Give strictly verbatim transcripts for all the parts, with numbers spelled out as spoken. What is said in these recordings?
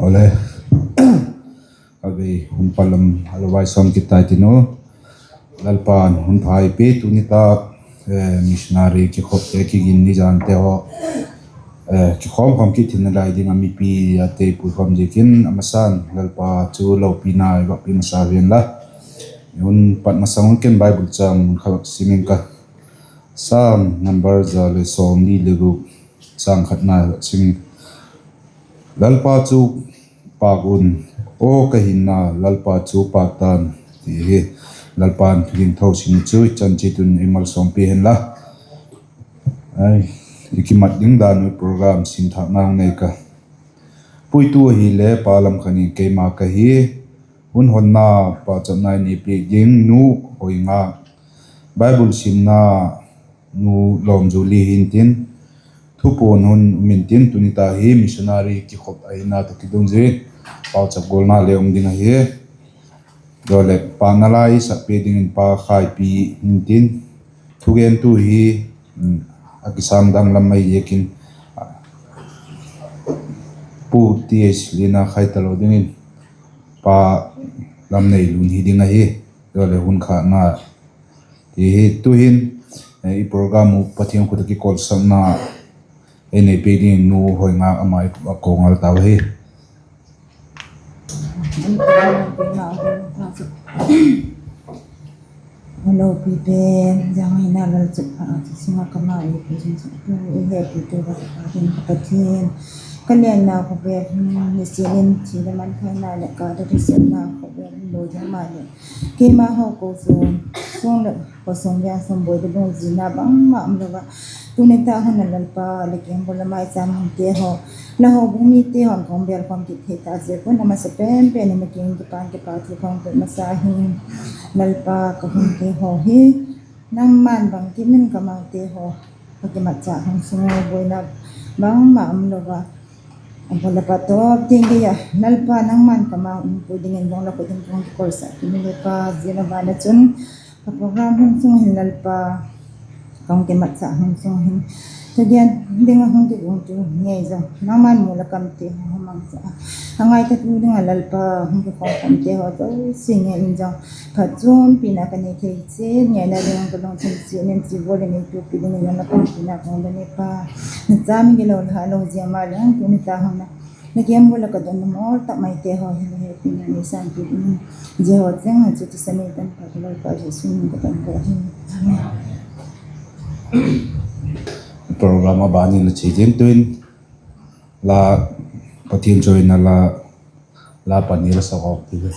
Awle, a vei hun pal lam a lo vai sawm kit tai tin u. Lalpa'n hun pha ei pe tuni tak, eh, missionary kikhopte kigin ni zante haw, eh, kikhawm khawm kit theina lai ding a mipi a tei puikhawm ziakin a masa'n Lalpa chu lopina ei va pe masa hen la. Hun pat masang un ken Bible chang mun kha vak sim ing ka. Sam number za le sawmni le guk, chang khatna vak sim ing. Lalpa chu pâk un, aw ka hinna, Lalpa chu pâk tan, ti hi Lalpa'n thugin tho sim chu i chan chiat un ei malsawmpi hen la. Ai, i kimat ding dan uh program sim thâkna hung nei ka. Puitu ahile Pa Lamkhan in keima ka hi. Hun honna pauchapna i nei piak ding Nu Hoingak, Bible simna Nu Lawmzuli hintin, thupuan hun um intin, tuni ta hi missionary kikhop ahina tawh kidungzui pauchap gualna le um ding ahi. Dole pâkna la i sak piak dingin Pa Khaipi hintin, thugentu hi, a kisâng danglam mai ziakin, Pu T H Lina khai talo dingin Pa Lamneilun hi ding ahi. Dole hun khatna ti hi tuhin, eh, i program uh Pathian khut ah kikawlsakna ei nei piak ding Nu Hoingak ama i a ko ngal tau hi. A lopi pen, janghaina lalchutpha, a thu sung ah ka ma ei pu jing chu tu i hepitu ka Pa ding ka Pathian. Ka lianna khawvel hin nisin in thi le mangthaina leh ka dot i siamna khawvel hin lo jang maleh, keima haw ko sung, sung leh ko sung veng sung buai da lungzina bangma um lo a, tuni ta hun a Lalpa la kiang bul a maichâm hunte haw, la houbung mite haw'n ka hung bêl khawm kit thei ta ziak un a masa pen pen in la kiang kipa'n kipakthu ka hung pe masa hi. Lalpa ka hunte haw hi, nangma'n bangkim in ka maute haw, ka kimatchâk hun sung buaina bangma um lo a, a bul a pat tawp tiang gei a Lalpa nangma'n ka mau um pui dingin bawng la khut in ka hung kikawlsak kit in Lalpa, zia la ban ah chun ka program hun sung hin Lalpa, ka hung kimatchâk hun sung hin, thugen ding ah hung kiguangtu ngei zaw nangma'n mu la kamte haw mangcha a, a ngaitatu ding ah Lalpa hung kikhawmte haw zosia ngei in zaw phatchuampina ka nei thei chiat, ngeina ding ah ka lungthim chiat in chi gual in ei tupi dingin la panpina ka hung don e Pa. Na cham gilo la ha lo ziang maleh, tuni ta hun a la kiang bul ah ka don mawl tak maite haw hi la hepina nei sâng piak dingin, zia haw chiang ah chu thisan ei tan ka Lalpa Jesu min in ka don ka hi. Amen. Program a ban in la chia ding tuin, la, Pathian chawina la, la pani la sak awk ti ve.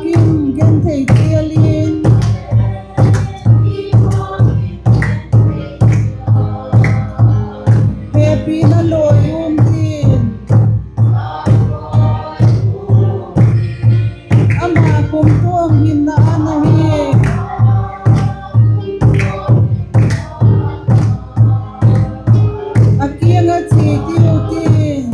Kim genthei chial in, hepina lawi um tin, ama kumtuang hinna an ahi. A kiang ah chia tiu tin,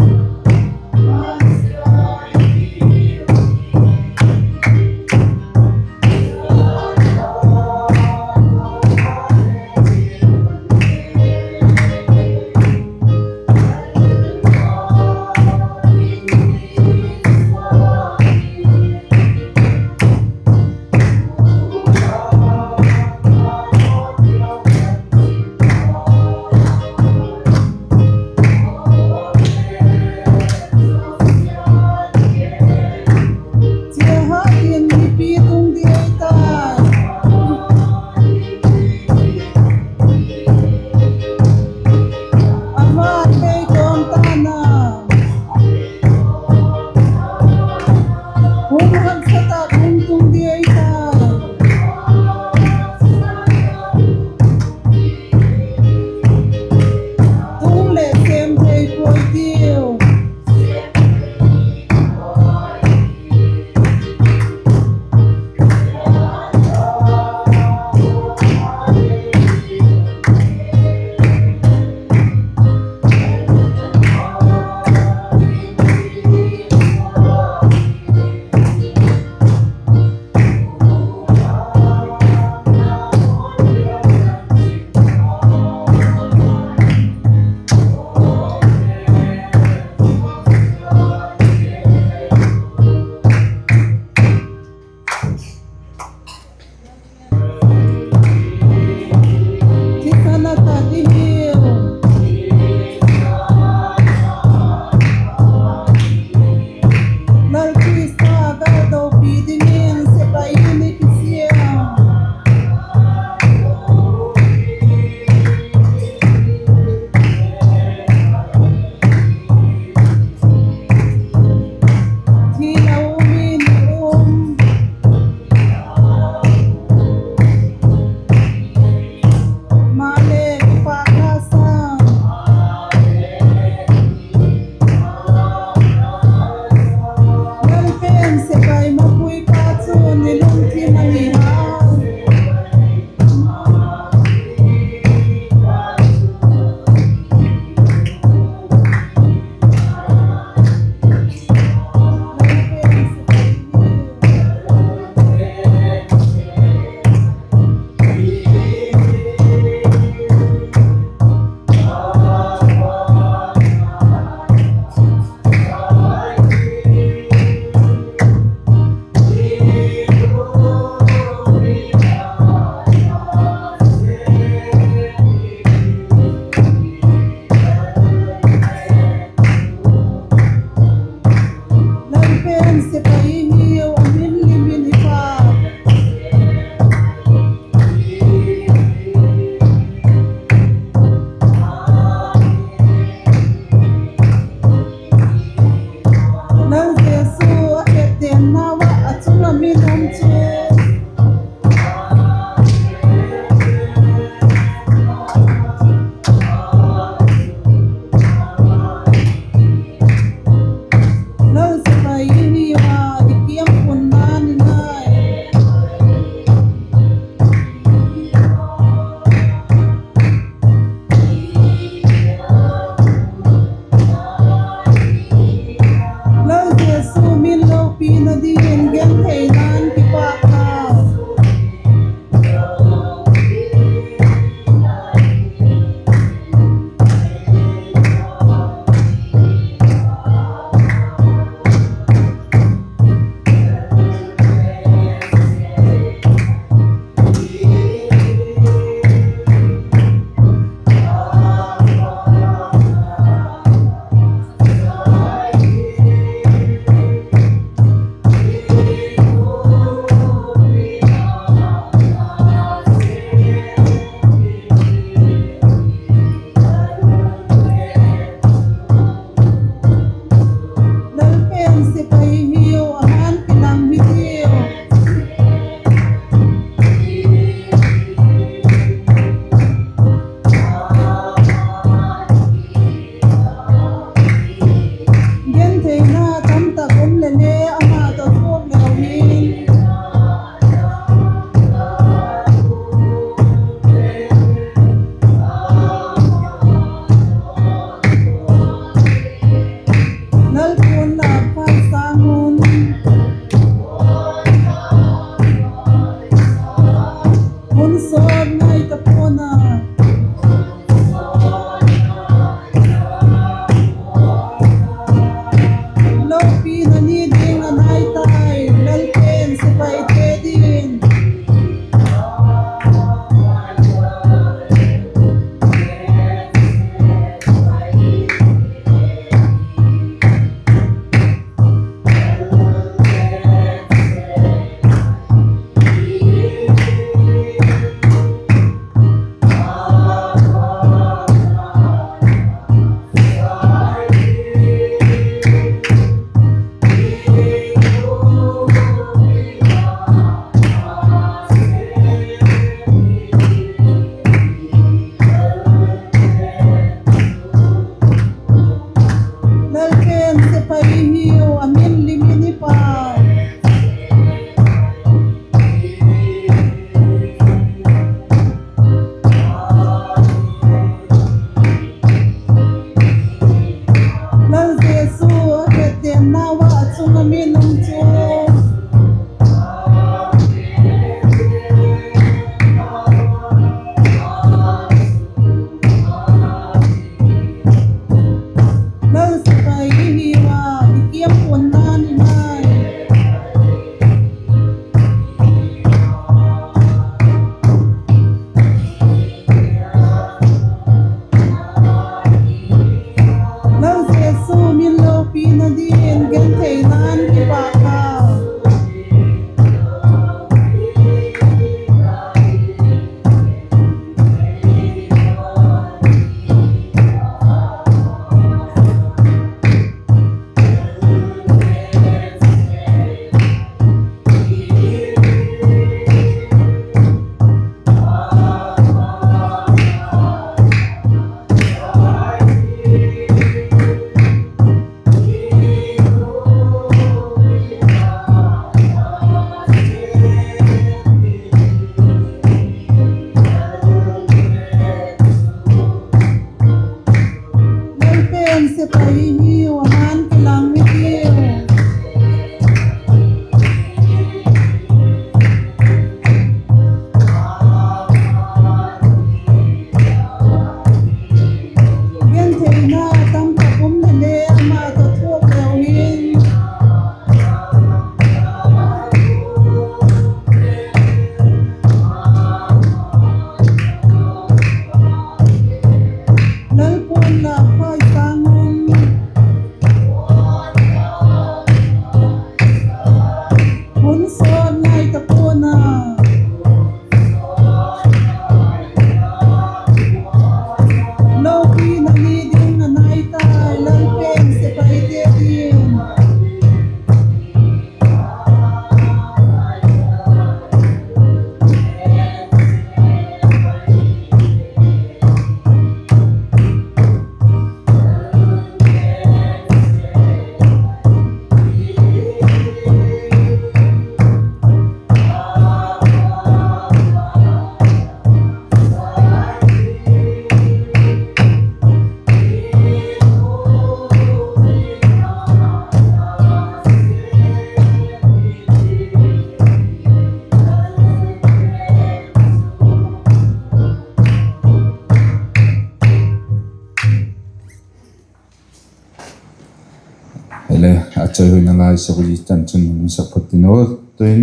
Chawihoina la i sak uh zia chan chun hun sak phot tin aw. Tuin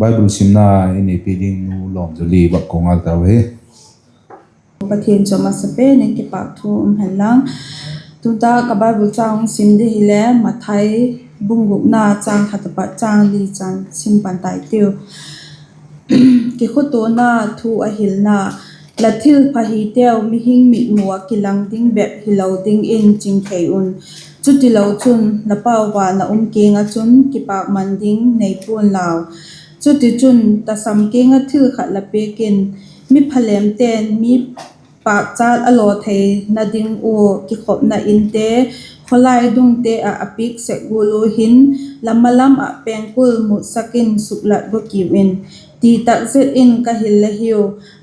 Bible simna i neipi ding Nu Lawmzali vak ka ngal tau hi. Pathian chu a masa pen in kipakthu um hen lang. Tuntâk a Bible châng hung sim di hile Mathai bung gukna châng khat apat châng li chan sim pan tai tiu. Kikhutuana thu a hilna. La thilpha hiteu mihing mitmu ah kilang ding bep hilo dingin ching thei un. Chutilo chun la Pau van a um kiang ah chun kipakman ding nei pua'n lau. Chutichun, tasam kiang ah thil khat la piak in, mi phalêmte'n mi pâkchat a law theina ding ua kikhopna inte, khawlai dungte ah a piak sek gual u hin, la ma lam ah pengkul mutsak in suklat gua kiu in, ti tak zet in ka hil la hiu.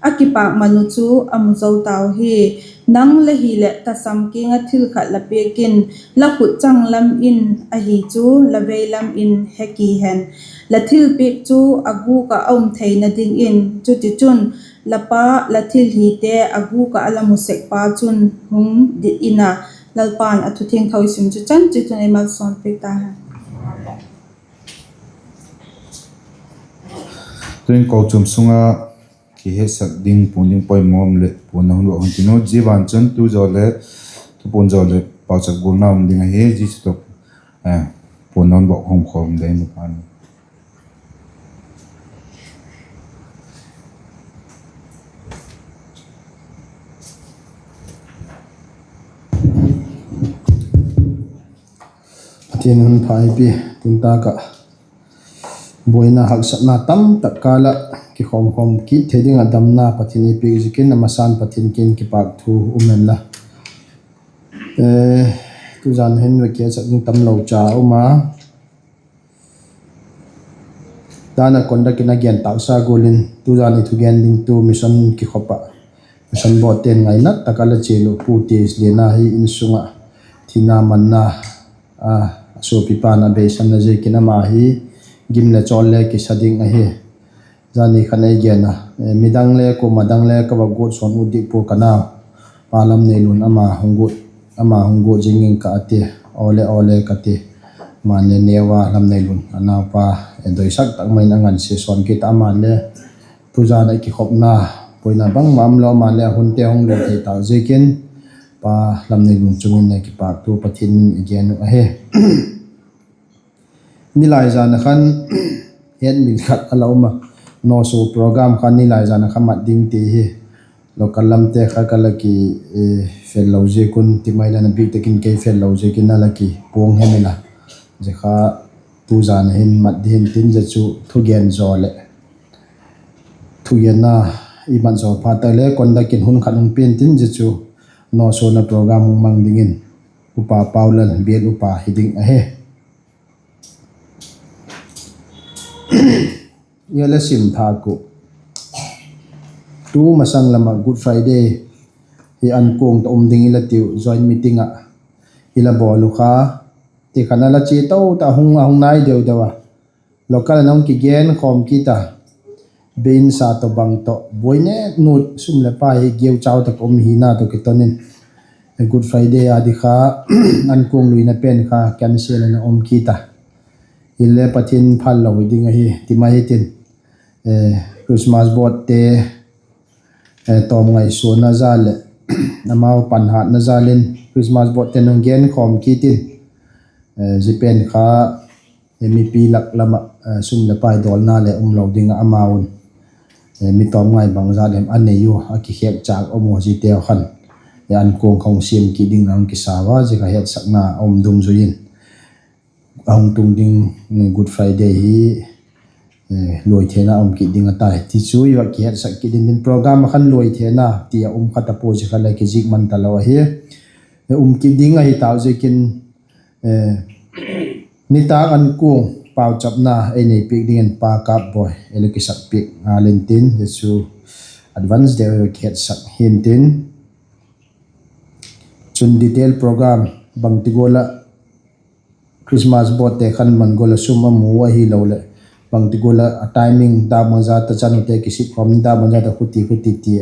A kipakman uh chu a mu zo tau hi. Nang la hileh tasam kiang ah thil khat la piak in, la khut chang lam in ahi chu la vei lam in he ki hen. La thilpiak chu a gûk ah a um theina dingin, chutichun, la Pa, la thil hite a gûk ah a la mu sek pa chun hung dit in a. Lalpa'n a thu thiangtho i sim chu chan chi chun ei malsawm piak ta hen. Tuin kochuam sung ah kihetsak ding puan ding poimaw um leh puan a hun vak hung tin u, zia ban chun tu zaw leh, tu puan zaw leh pauchap gualna um ding ahi, zia chu tawh, puan a hun vak hung khawm dei nu pan. Pathian hun pha ei pi, tuntâk ah buaina haksatna tamtak kâl ah kikhawmkhawm kit thei ding ah damna Pathian ei piak ziakin a masa'n Pathian kiang kipakthu um hen la. Tuzan hin va kihetsak ding tamlo cha um a, dan a conduct in a gen tâksa gual in tuzan i thugen dingtu mission kikhop ah, mission board te'n ngaina tak ah la chial uh Pu T S Liana hi insung ah thina manna a, a suapipa'n a beisanna ziakin ama hi gim leh chawl le kisa ding ahi. Zani khan ei gen a, midang le kuama dang le ka va guat sawn ut dik pua ka nau, Pa Lamneilun, ama hung guat zing ing ka a ti, aw le aw le ka ti. Ama'n le neu a Lamneilun a naupa, doisak tak mai in a ngansia sawn kit a, ama'n le tuzan a kikhopna buaina bangma umlo, ama'n le a hunte hung lua thei tâk ziakin Pa Lamneilun chung in le kipâktu Pathian min i gen uh ahi. Nilai zan a khan het min khat a la um a, nawsaw program kha nilai zan a kha mat ding ti hi local lamte kha ka la kifel lo ziak un, ti mai la, a bîk tak in kei fel lo ziakin a la kipuang hem in a, zia kha tuzan a hin mat ding hin tin, zia chu thugen zaw leh thugenna i mat zaw phat tak le conduct in hun khat hung pia'n tin, zia chu nawsawna program hung mang dingin Upa Paulal bial upa hi ding ahi. I la sim thâk uh, tu masang lam ah Good Friday hi an kuang tawh um ding i la tiu, joint meeting ah i la bawl uh kha, ti khan a la chia to ta, a hung nai deu deu a, local in a hung kigen khawm kit a, beinsa tawh bang tawh buai ne nut, sum leh pai hi geu chau tak um hina tawh kiton in Good Friday a di kha an kuang luina pen kha cancel in a um kit a. Hile Pathian phal lo hi ding ahi, ti mai hitin, Christmas board te tawm ngaisuana jal leh amau panhatna jal in Christmas board te'n hung gen khawm kit in, zia pen kha mipi lak lam ah sum leh pai dawlna le um lo ding ah amau'n mi tawm ngai bang jat em a nei u, a kikhêk châk um u, ziate khan an kuang kha hung siam kit ding a hung kisa ua, zia kha hetsakna a um dungzui in a hung tung ding Good Friday hi luai theina um kit ding a tai ti chu i va kihetsak kit ding in, program a khan luai theina ti a um kha ta pua, zia kha le kizik man talo ahi. Um kit ding ahi tau ziakin nitâk an kuang pauchapna ei nei piak dingin Pa Kâpbawi ei la kisak piak ngal intin, zia chu advance deu i va kihetsak hintin. Chun detail program bangti gual ah Christmas board te khan bang gual ah sum a mu ahiloleh bangti gual ah a timing dak bang jat a chanu te kisik khawm, dak bang jat a khuti khuti ti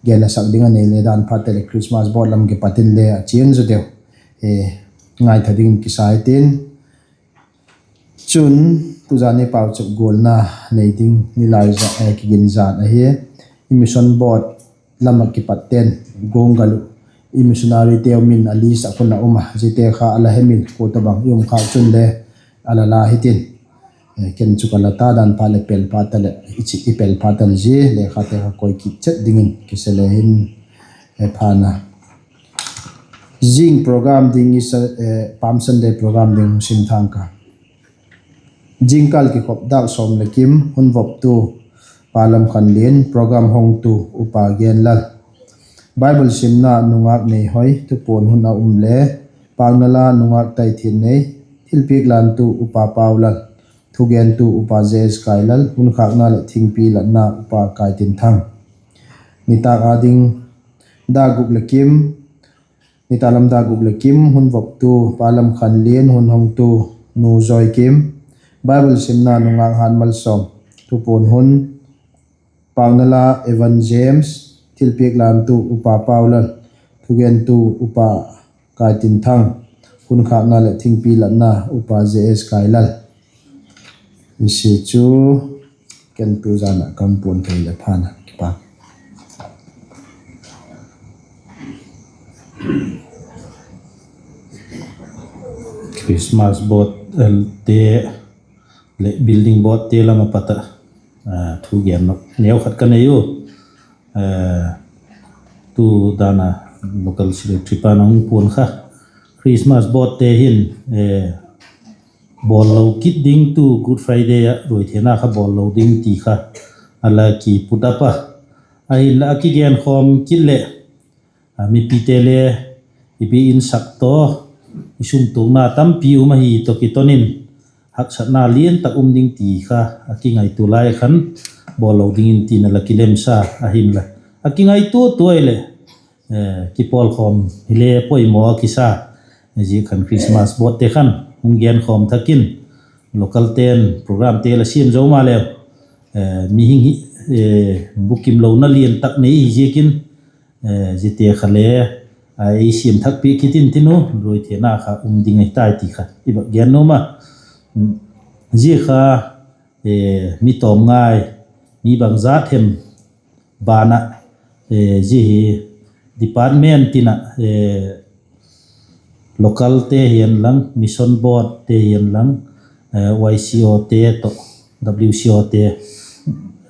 gen a sak ding a nei le dan phat te leh Christmas board lam kipat in le a chian zaw deu ngaitha dingin kisa hitin. Chun, tuzan i pauchap gualna nei ding ni lai za, eh, kiginzan ahi. I mission board lam ah kipat ten, guanggal uh, i missionary teu min a list ah khun a um a, ziate kha a la hem in, kua tawhbang i um khâk chun le a la la hitin. Eh, ken chu ka la ta dan phat leh pel phat ta leh, i chi, i pel phat ta leh zia lekhate kha koi kit chet dingin kisa le hin, eh, phan a. Zing program ding i sa, eh, Palm Sunday program ding hung sim thang ka. Zingkal kikhop dâk sawm leh kim, hun voptu Pa Lamkhanlian, program hongtu Upa Genlal. Bible simna nungâk Neihoi, thupuan hun a um le, pâkna la nungâk Taithiannei, thilpiak lantu Upa Paulal, thugentu Upa J S Kailal, hun khâkna leh thingpi latna Upa Kaitinthang. Nitâk a ding dâk gup leh kim, nitâk lam dâk gup leh kim, hun voptu Pa Lamkhanlian, hun hongtu Nu Joikim. Bible simna nungâk Hanmalsawm, thupuan hun, pâkna la Evan James, thilpiak lantu Upa Paulal, thugentu Upa Kaitinthang, hun khâkna leh thingpi latna Upa J S Kailal. Zia chu ken tuzan ah ka hung puan thei leh phan a, kipak. Christmas board, eh, te leh building board te lam a pat ah, ah, thugen nop neu khat ka nei u. Eh, tu dan a local secretary pa'n a hung puan kha, Christmas board te hin, eh, bawl lo kit ding, tu Good Friday ah ruaithena kha bawl lo ding ti kha a la kiput up a. Ahinla a kigenkhawm kit leh, a, mipite le i biak in sak tawh, i sum tuakna tampi um ahi tawh kiton in, haksatna lian tak um ding ti kha a kingaitua lai khan bawl lo dingin tin a la kilemsa ahinla, a kingaitua tuai leh, eh, kipawlkhawm hile poimaw a kisa. Zia khan Christmas board te khan hung genkhawm thak in, local ten program te la siam zo maleu, eh, mihing hi, eh, bukim lona lian tak nei hi ziakin, eh, ziate kha le, a, ei siam thak piak kit in tin u, ruaithena kha um ding ahi tai ti kha i va gen nuam a. Zia kha, eh, mi tawm ngai, mi bangzat hem ban ah, eh, zia hi department tin ah, eh, local te hi'n lang, mission board te hi'n lang, eh, Y C O te tawh, W C O te,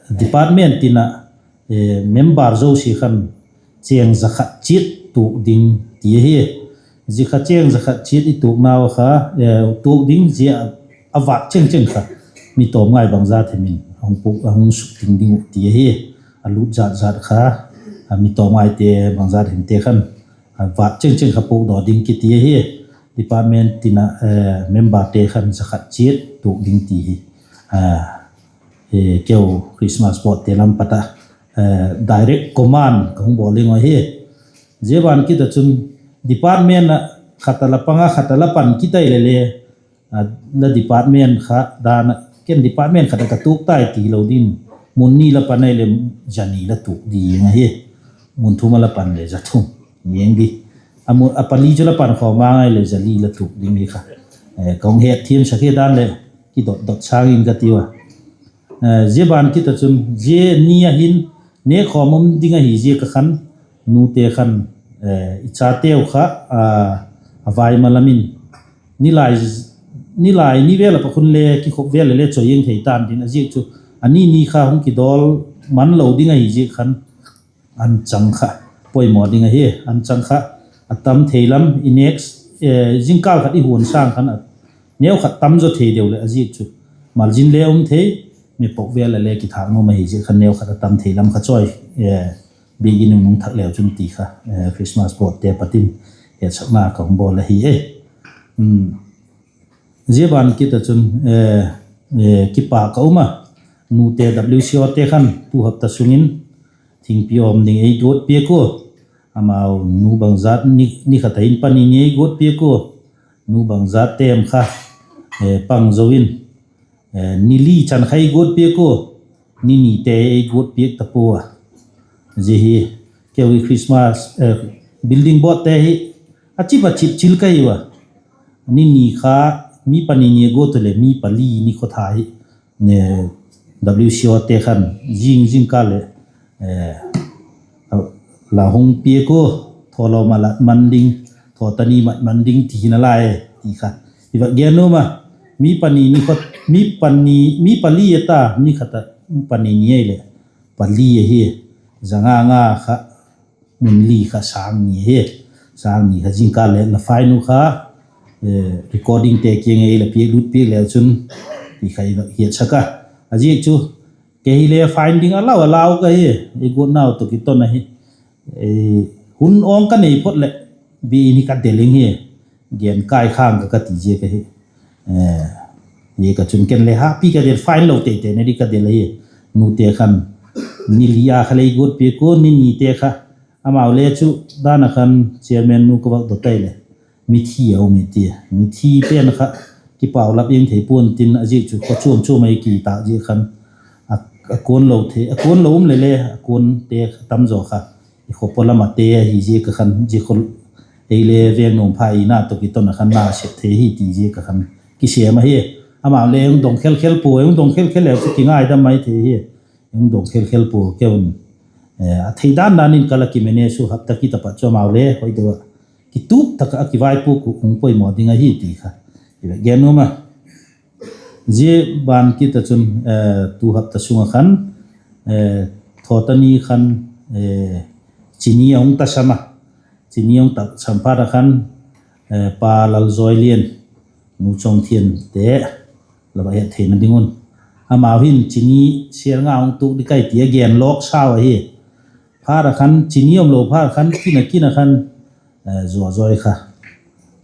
department tin ah, eh, member zosia khan chêng za khat chiat tuak ding ti ahi. Zia kha chêng za khat chiat i tuaknau kha, eh, tuak ding zia a vâk chengcheng kha mi tawm ngai bangzat hem in a hung suk ding ding uh ti ahi. A lût zat zat kha, a, mi tawm ngaite bangzat hemte khan a vâk chengcheng kha puakdaw ding kiti ahi. Department tin ah, eh, memberte khan za khat chiat tuak ding ti hi, a, eh, keu Christmas board te lam pat ah, eh, direct command ka hung bawl ding uh ahi. Zia ban kit ah chun department ah khat a la pang a, khat a la pan kit ai le le, a, la department kha dan ah, ken department khat ah ka tuak tai ti lo ding, mun ni la pan ai leh za ni la tuak ding ahi. Mun thum a la pan leh za thum, niang di. A pali chu la pan khawm a ngai leh za li la tuak ding hi kha, eh, ka hung hetthiamsak hi dan leh kidot dot sâng in ka tiu a. Eh, zia ban kit ah chun zia ni a hin nêkkhawm um ding ahi ziak a khan, nute khan, eh, i chateu kha, a, a vai ma lam in, nilai, nilai ni vel a pat khun le kikhop vel le le chawiang thei ta'n tin, a ziak chu a ni ni kha hung kidawl man lo ding ahi ziak khan, anchang kha poimaw ding ahi. Anchang kha a tam thei lam i next, eh, zingkâl khat i huan sâng khan a neu khat tam zaw thei deu leh a ziak chu malzin le um thei, mi pok vel a le kithâk nuam ahi ziak khan neu khat a tam thei lam kha chawi, eh, biakin in hung thak leu chun ti kha, eh, Christmas boardte pat in hetsakna ka hung bawl ahi e. Zia ban kit ah chun, eh, eh, kipâk ka um a, nute W C Ote khan tu hapta sung in thingpi awm ding ei guat piak ua, amau nu bangzat ni, ni khat a hin pani ni ei guat piak ua, nu bangzat tem kha, eh, pang zo in, eh, ni li chan kha ei guat piak ua, ni nite ei guat piak ta pua a. Zia hi, keu hi Christmas, eh, building boardte hi a chip a chip chil ka hi ua. Ni ni kha mi pani ni a guat u leh mi pali ni khawtha hi, WCOte khan zing zingkal leh la hung piak ua, thawlo ma lat man ding, thawtani mat man ding ti hi na lai ti kha i va gen nuam a. Mi pani ni khawt, mi pani, mi pali a ta, ni khat a pani ni ahileh pali ahi, za nga nga kha mun li kha sâng ni hi, sâng ni kha zingkal leh la fine u kha, recordingte kiang ei la piak lut piak leu chun, ti kha i va hiatsak a. A ziak chu kei hile fine ding a lau a lau ka hi, ei guatnau tawh kiton ahi. Hun awng ka nei phot leh, bi in hi ka del ing hi, gen kai khang ka ka ti ziak ahi. Ziak a chun ken le hahpi ka del, fine lo teitei na di ka del ahi. Nute khan ni li a kha lei guat piak ua, ni nite kha, amau le chu dan a khan chairman nu ka vak dot tai leh mithi a um i ti, mithi pen kha kipaulap ing thei pua'n tin, a ziak chu khaw chuam chuam ahi kitâk ziak khan, a kuan lo um leh le a kuante a tam zaw kha i khaw paw lam ate ahi ziak a khan, zia khaw ei le veng nuam pha ina tawh kiton a khan na sep thei hi ti ziak a khan kisêm ahi. Amau le hung dong khel khel pua, hung dong khel khel leu chu kingaidam mai thei hi, hung dong khel khel pua keu in, a thei dan dan in ka la kimanage u, hapta kit a pat chu amau le hoi deu ah kitup tak ah a kivaipuak uh hung poimaw ding ahi ti kha i va gen nuam a. Zia ban kit a chun, tu hapta sung ah khan, thawtani khan, chini a hung tasam a, chini hung tasam phat a khan, Pa Lalzawilian, Nu Chawngthiante, la va het theina ding un, amau hin chini sêl nga hung tuak ding kai ti a gen lawk sau ahi. Phat a khan chini umlo phat a khan kin a kin a khan, Zawzawi kha,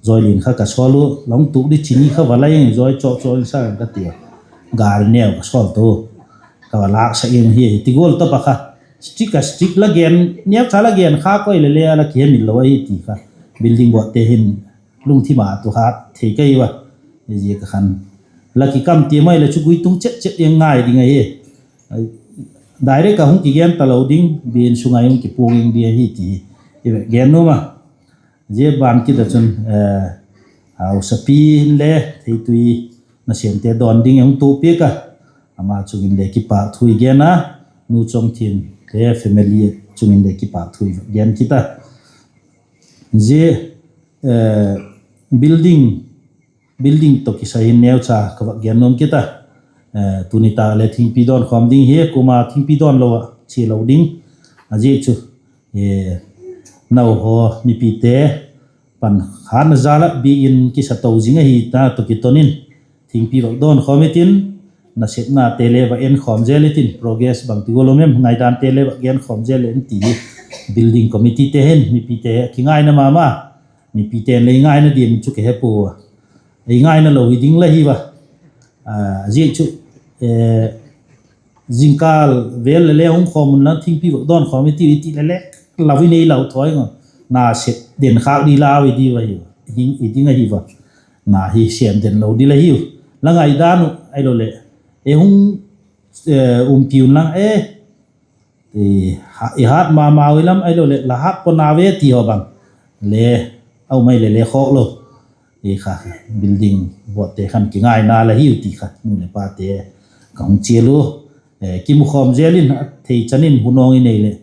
Zawilian kha ka sawl u, la hung tuak di chini kha va la ing, zawi chawk chawk in sa ka ti a, gari neu ka sawl to, ka va lâksak ing hi. Ti gual top a kha, strict a strict, la gen, neucha la gen kha koi le le a la kihemil lo ahi ti kha, building boardte hin lungthim a tu hat thei ka hi ua. Zia ka khan la kikam ti mai leh chu gui tung chet chet ing ngai ding ahi. Direct a hung kigen talo ding, biakin sung a hung kipuang ing ding ahi ti i va gen nuam a. Zia ban kit a chun, hausapi in le theitui nasêmte dawn ding a hung tuak piak a, ama chung in le kipâk thu i gen a, Nu Chawngthiante family chung in le kipâk thu i va gen kit a. Zia building, building tawh kisai hin neucha ka va gen nuam kit a. Tuni tak le thingpi dawn khawm ding hi, kuama thingpi dawn lo ah chia lo ding. A ziak chu, nau haw mipite pan khatna jal ah biakin kisa to zing ahi ta tawh kiton in, thingpi va dawn khawm i tin, nasepnate le va en khawm zel i tin, progress bangti gual um em, ngaidante le va gen khawm zel in ti hi, building committeete hin mipite kingaina ma ma, mipite'n le i ngaina diam chu ka he pua, ei ngaina lo hi ding la hi ua. A ziak chu, zingkal vel le le hung khawm unla thingpi va dawn khawm i ti, i ti le le, lau i nei lau thawi nga, nasep den khâk di lau i di ua hi, i ding ahi ua. Na hi sêm den lo di la hiu, la ngaidan uh ahiloleh, ei hung umpi unlang e, i hat ma mau i lam ahiloleh la hat pua na ve ti haw bang le, a um ai le le khawk lo. I kha, building boardte khan kingaina la hiu ti kha nu leh pate ka hung chial u, kimukhawm zel in, a thei chan in hun awng i nei leh,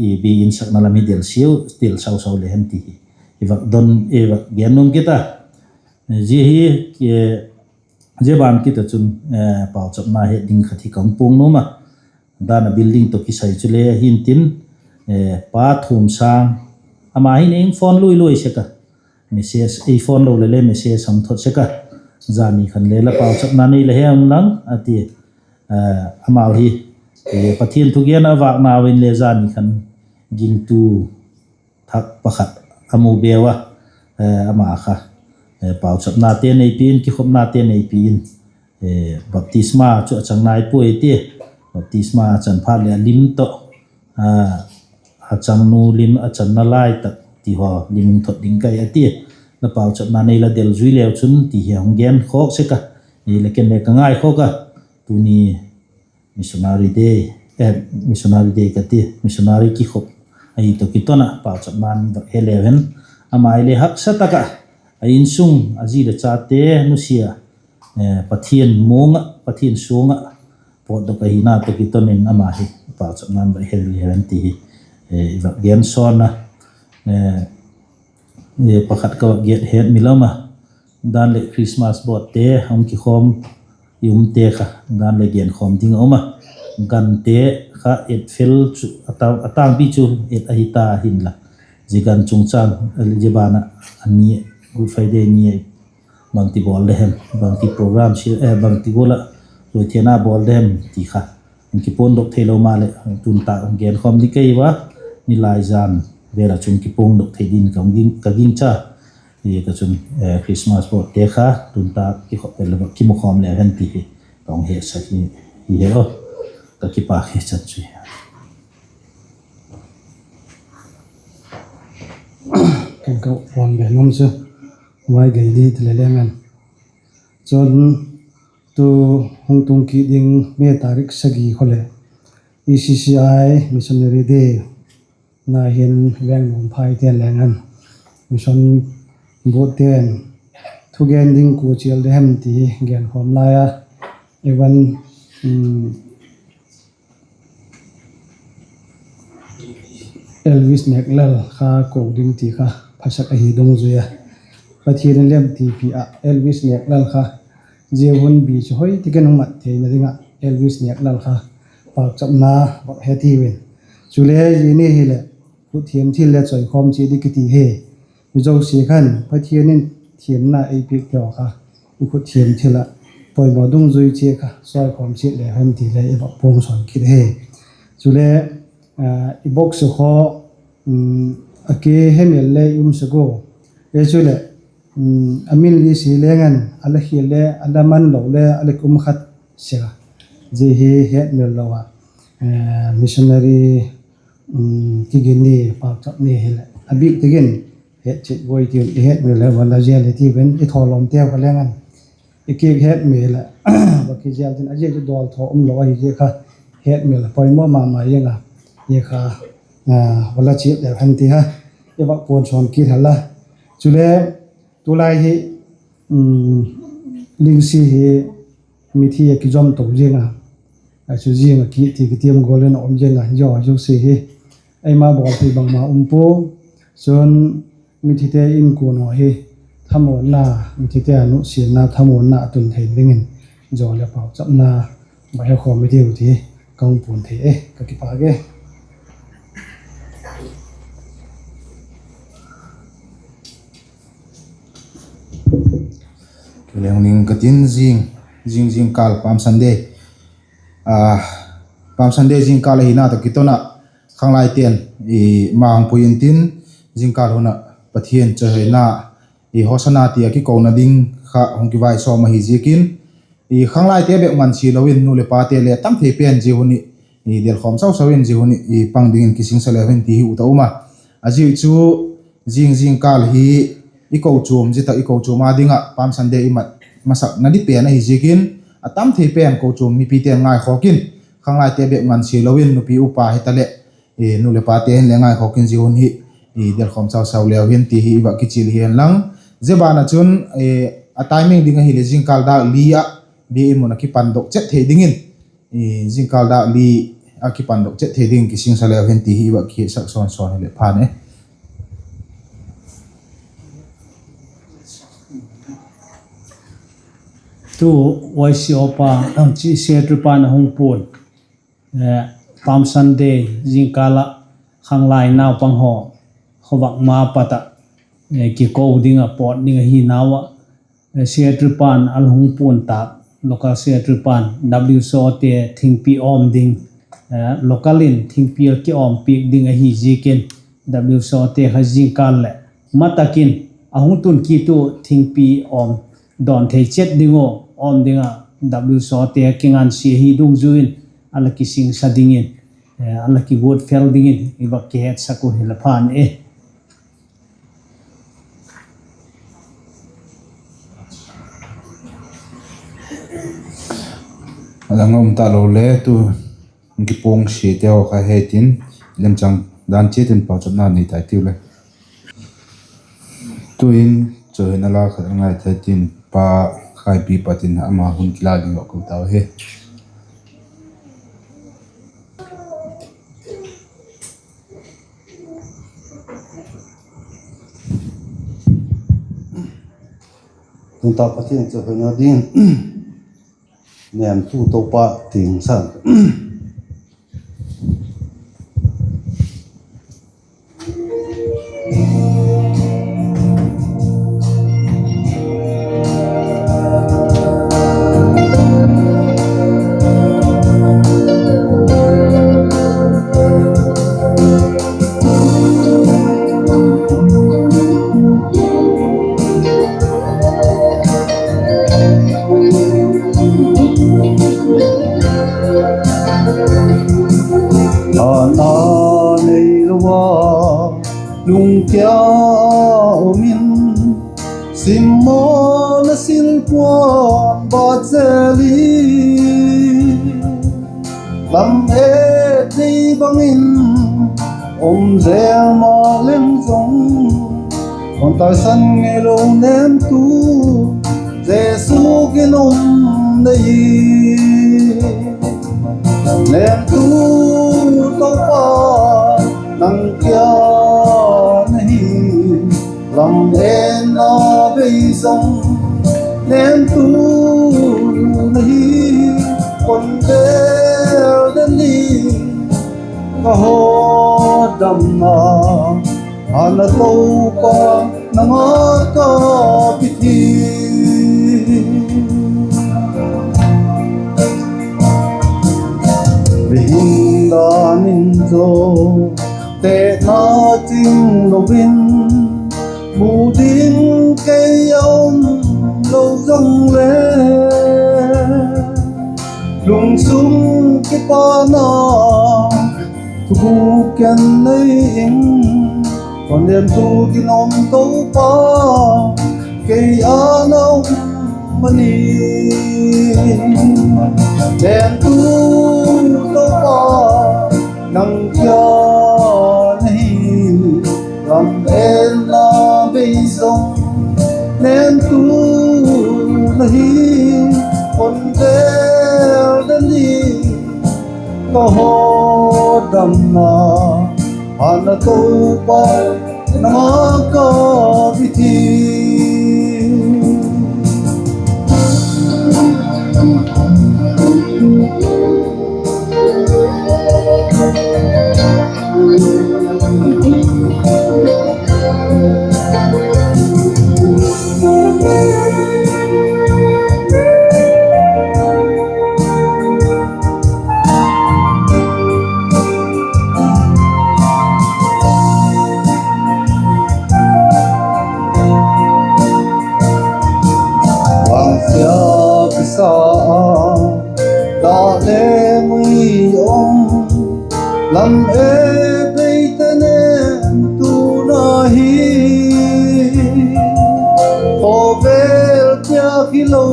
i biakin sakna lam hi del siau, del sau sau le hen ti hi i va don, i va gen nuam kit a. Zia hi, zia ban kit a chun, pauchapna het ding khat hi ka hung puang nuam a. Dan a building tawh kisai chule hintin, Pa Thumsang, ama hin ei phone lui lui sek a, message, ei phone lo le le message a hung thot sek a, zani khan le la pauchapna nei la he unlang a ti. Amau hi Pathian thugen a vâknau in le zani khan gingtu thak pakhat a mu beu a, ama kha pauchapnate neipi in, kikhopnate neipi in, baptisma chu a chang nai puai ti, baptisma a chan phat leh a lim tawh, a changnu lim a channa lai tak ti haw lim hung thot ding kai a ti. La pauchapna nei la del zui leu chun ti hi a hung gen khawk sek a, ei le ken le ka ngaikhawk a, tuni missionary day, missionary day ka ti, missionary kikhop ahi tawh kiton ah pauchapna in vak he leu hen, ama i le haksa tak ah a insung a zi leh chate nusia, Pathian muang ah, Pathian suang ah pawtdok ahina tawh kiton in ama hi pauchapna'n va hel hen ti hi i va gen sawn a. Pakhat ka va gen hetmil a um a, dan leh Christmas botte hung kikhawm i umte kha dan leh genkhawm ding a um a, gante kha et fel chu a tângpi chu et ahi ta hinla, zia gan chungchâng, zia ban ah a ni, Good Friday ni bangti bawl de hem, bangti program, bangti gual ah tuithena bawl de hem ti kha hung kipuangdok theilo maleh, tun tak genkhawm ding ka hi ua, nilaizan vel ah chun kipuangdok thei dingin ka gingcha. Hi ka chun Christmas botte kha tun tak kikhop vel leh kimukhawm leu hen ti hi ka hung hetsak hi, hi he aw, ka kipâk hi chan chu. Ken ka puan be num chu vai gei di ti le leng an. Chun tu hung tung kit ding May tarik sagi khaw leh E C C I Missionary Day na hin veng nuam phai ten leng an, mission board ten thugen ding kua chial de hem ti genkhawm lai a, Evan, Elvis Nêklal kha ko ding ti kha phasak ahi dungzui a, Pathian in lemtipi ah Elvis Nêklal kha zia hun bi chu hoi tak in hung mat theina ding ah Elvis Nêklal kha pauchapna vak he tiu in. Chule zia ni hileh, khutthiam thil le chawikhawm chiat ding kiti hi. Mi zosia khan Pathian in thiamna ei piakte haw kha i khutthiam thil ah poimaw dungzui chia kha chawikhawm chiat leu hen ti le i va puang sawn kit hi. Chule i box khaw a ke hemil le i um sek ua, e chuleh a min li si leng an, a la khial le a la man lo le a la um khat sek a, zia hi hetmil lo ah missionary kigin ni, pauchap ni hileh a bik tak in het chiat guai tiu in, i hetmil le va la zel hi tiu in i thawlawmte kha leng an i kihetmil leh va kizel tin, a zia chu dawl thaw um lo ahi zia kha hetmil poimaw ma ma ing a, zia kha va la chiat leu hen ti kha i va puan sawn kit hen la. Chule tulai hi lingsi hi mithi a kizom to ziang a, a chu ziang a kiti kitiam gual in a um ziang a, zia zosia hi eima bawlpi bangma um pua. Chun mithite inkuan haw hi thamuanna, mithite a nusiatna thamuanna a tun thei dingin zaw leh pauchapna va he khawm i tiu ti ka hung puan thei e, ka kipâk e. Leng ning ka tin, zing, zing zingkâl Palm Sunday, Palm Sunday zingkâl ahina tawh kiton ah khanglaite'n ma hung pui intin, zingkâl hun ah Pathian chawihoina, Hosana ti a kikona ding kha hung kivai sawm ahi ziakin, khanglaite bek man si lo in nu leh pate le tam thei pen zia hun hi delkhawm sau sau in zia hun hi pang dingin kisingsa leu hen ti hi ut a um a. A ziak chu zing zingkâl hi i kochuam, zia tak i kochuam â ding ah Palm Sunday i mat masakna di pen ahi ziakin, a tam thei pen kochuam mipite'n ngaikhawk in, khanglaite bek man si lo in nupi upa hitaleh nu leh pate hin le ngaikhawk in zia hun hi delkhawm sau sau leu hen ti hi i va kichial hi hen lang. Zia ban ah chun a timing ding ahileh zingkâl dâk li ah bia in mun a kipandok chet thei dingin, zingkâl dâk li a kipandok chet thei dingin kisingsa leu hen ti hi i va kisak sawn sawn hileh phan e. Tu Y C O pa, Secretary pa'n a hung puan Palm Sunday zingkâl ah khanglai naupang haw khawvak ma pat ah kiko ding ah pawt ding ahi nau ah, Secretary pa'n a la hung puan tâk, local secretary pa'n W C O te thingpi awm ding, local in thingpi a kiawm piak ding ahi ziakin, W C O te kha zingkâl leh ma tak in a hung tun kit u thingpi awm dawn thei chet ding u, awm ding ah W C O te kingansia hi dungzui in a la kisingsa dingin, a la kiguat fel dingin i va kihetsak u hileh phan e. A dang um talo le tu kipuang siate haw kha hetin, lemchang dan chiat in pauchapna nei tai tiu le. Tuin Chu hin a la khat a ngai thei tin, Pa Khaipi pat in ama hun kila ding a ko tau hi. Tun ta Pathian chu hoina ding, Nemtu Toupa tiang sa. Ana neilo a lungkia um in, simmaw na silkuan bat zel in, lam et dei bang in um zel ma leng zong, hun taisan ngeilo nemtu Jesu ginum nei. Nemtu Toupa nang kia na hi, lam etna bei zong nemtu na hi, kon bel den ding ka hawdamna, ana Toupa nang a ka bit hi. Mihing dan in zo, tena ching lo in, mu ding kei a um lo zong le, lungsung kipana thuguk ken nei in, kon nemtu ginum Toupa kei a na um a ni. Nemtu Toupa nang kia na hi, lam etna bei zong nemtu na hi, kon bel den ding ka hawdamna, ana Toupa nang a ka bit hi. Vangsia kisa a, da le mui um, lam et deite nemtu na hi. Khawvel piak hilo,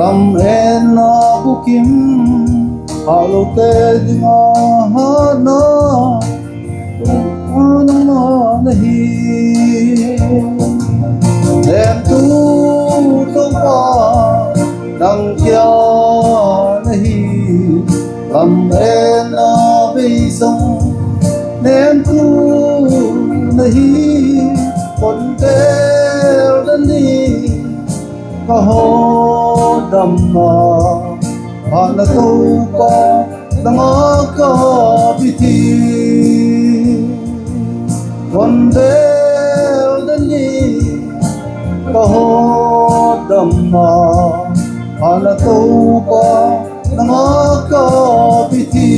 lam etna bukim, hatlote ding a hatna nangma na hi. Nemtu Toupa nang kia na hi, lam etna bei zong nemtu na hi, kon bel den ding ka hawdamna, ana Toupa nang a ka bit hi. Kon bel den ding ka hawdamna, ana Toupa nang a ka bit hi.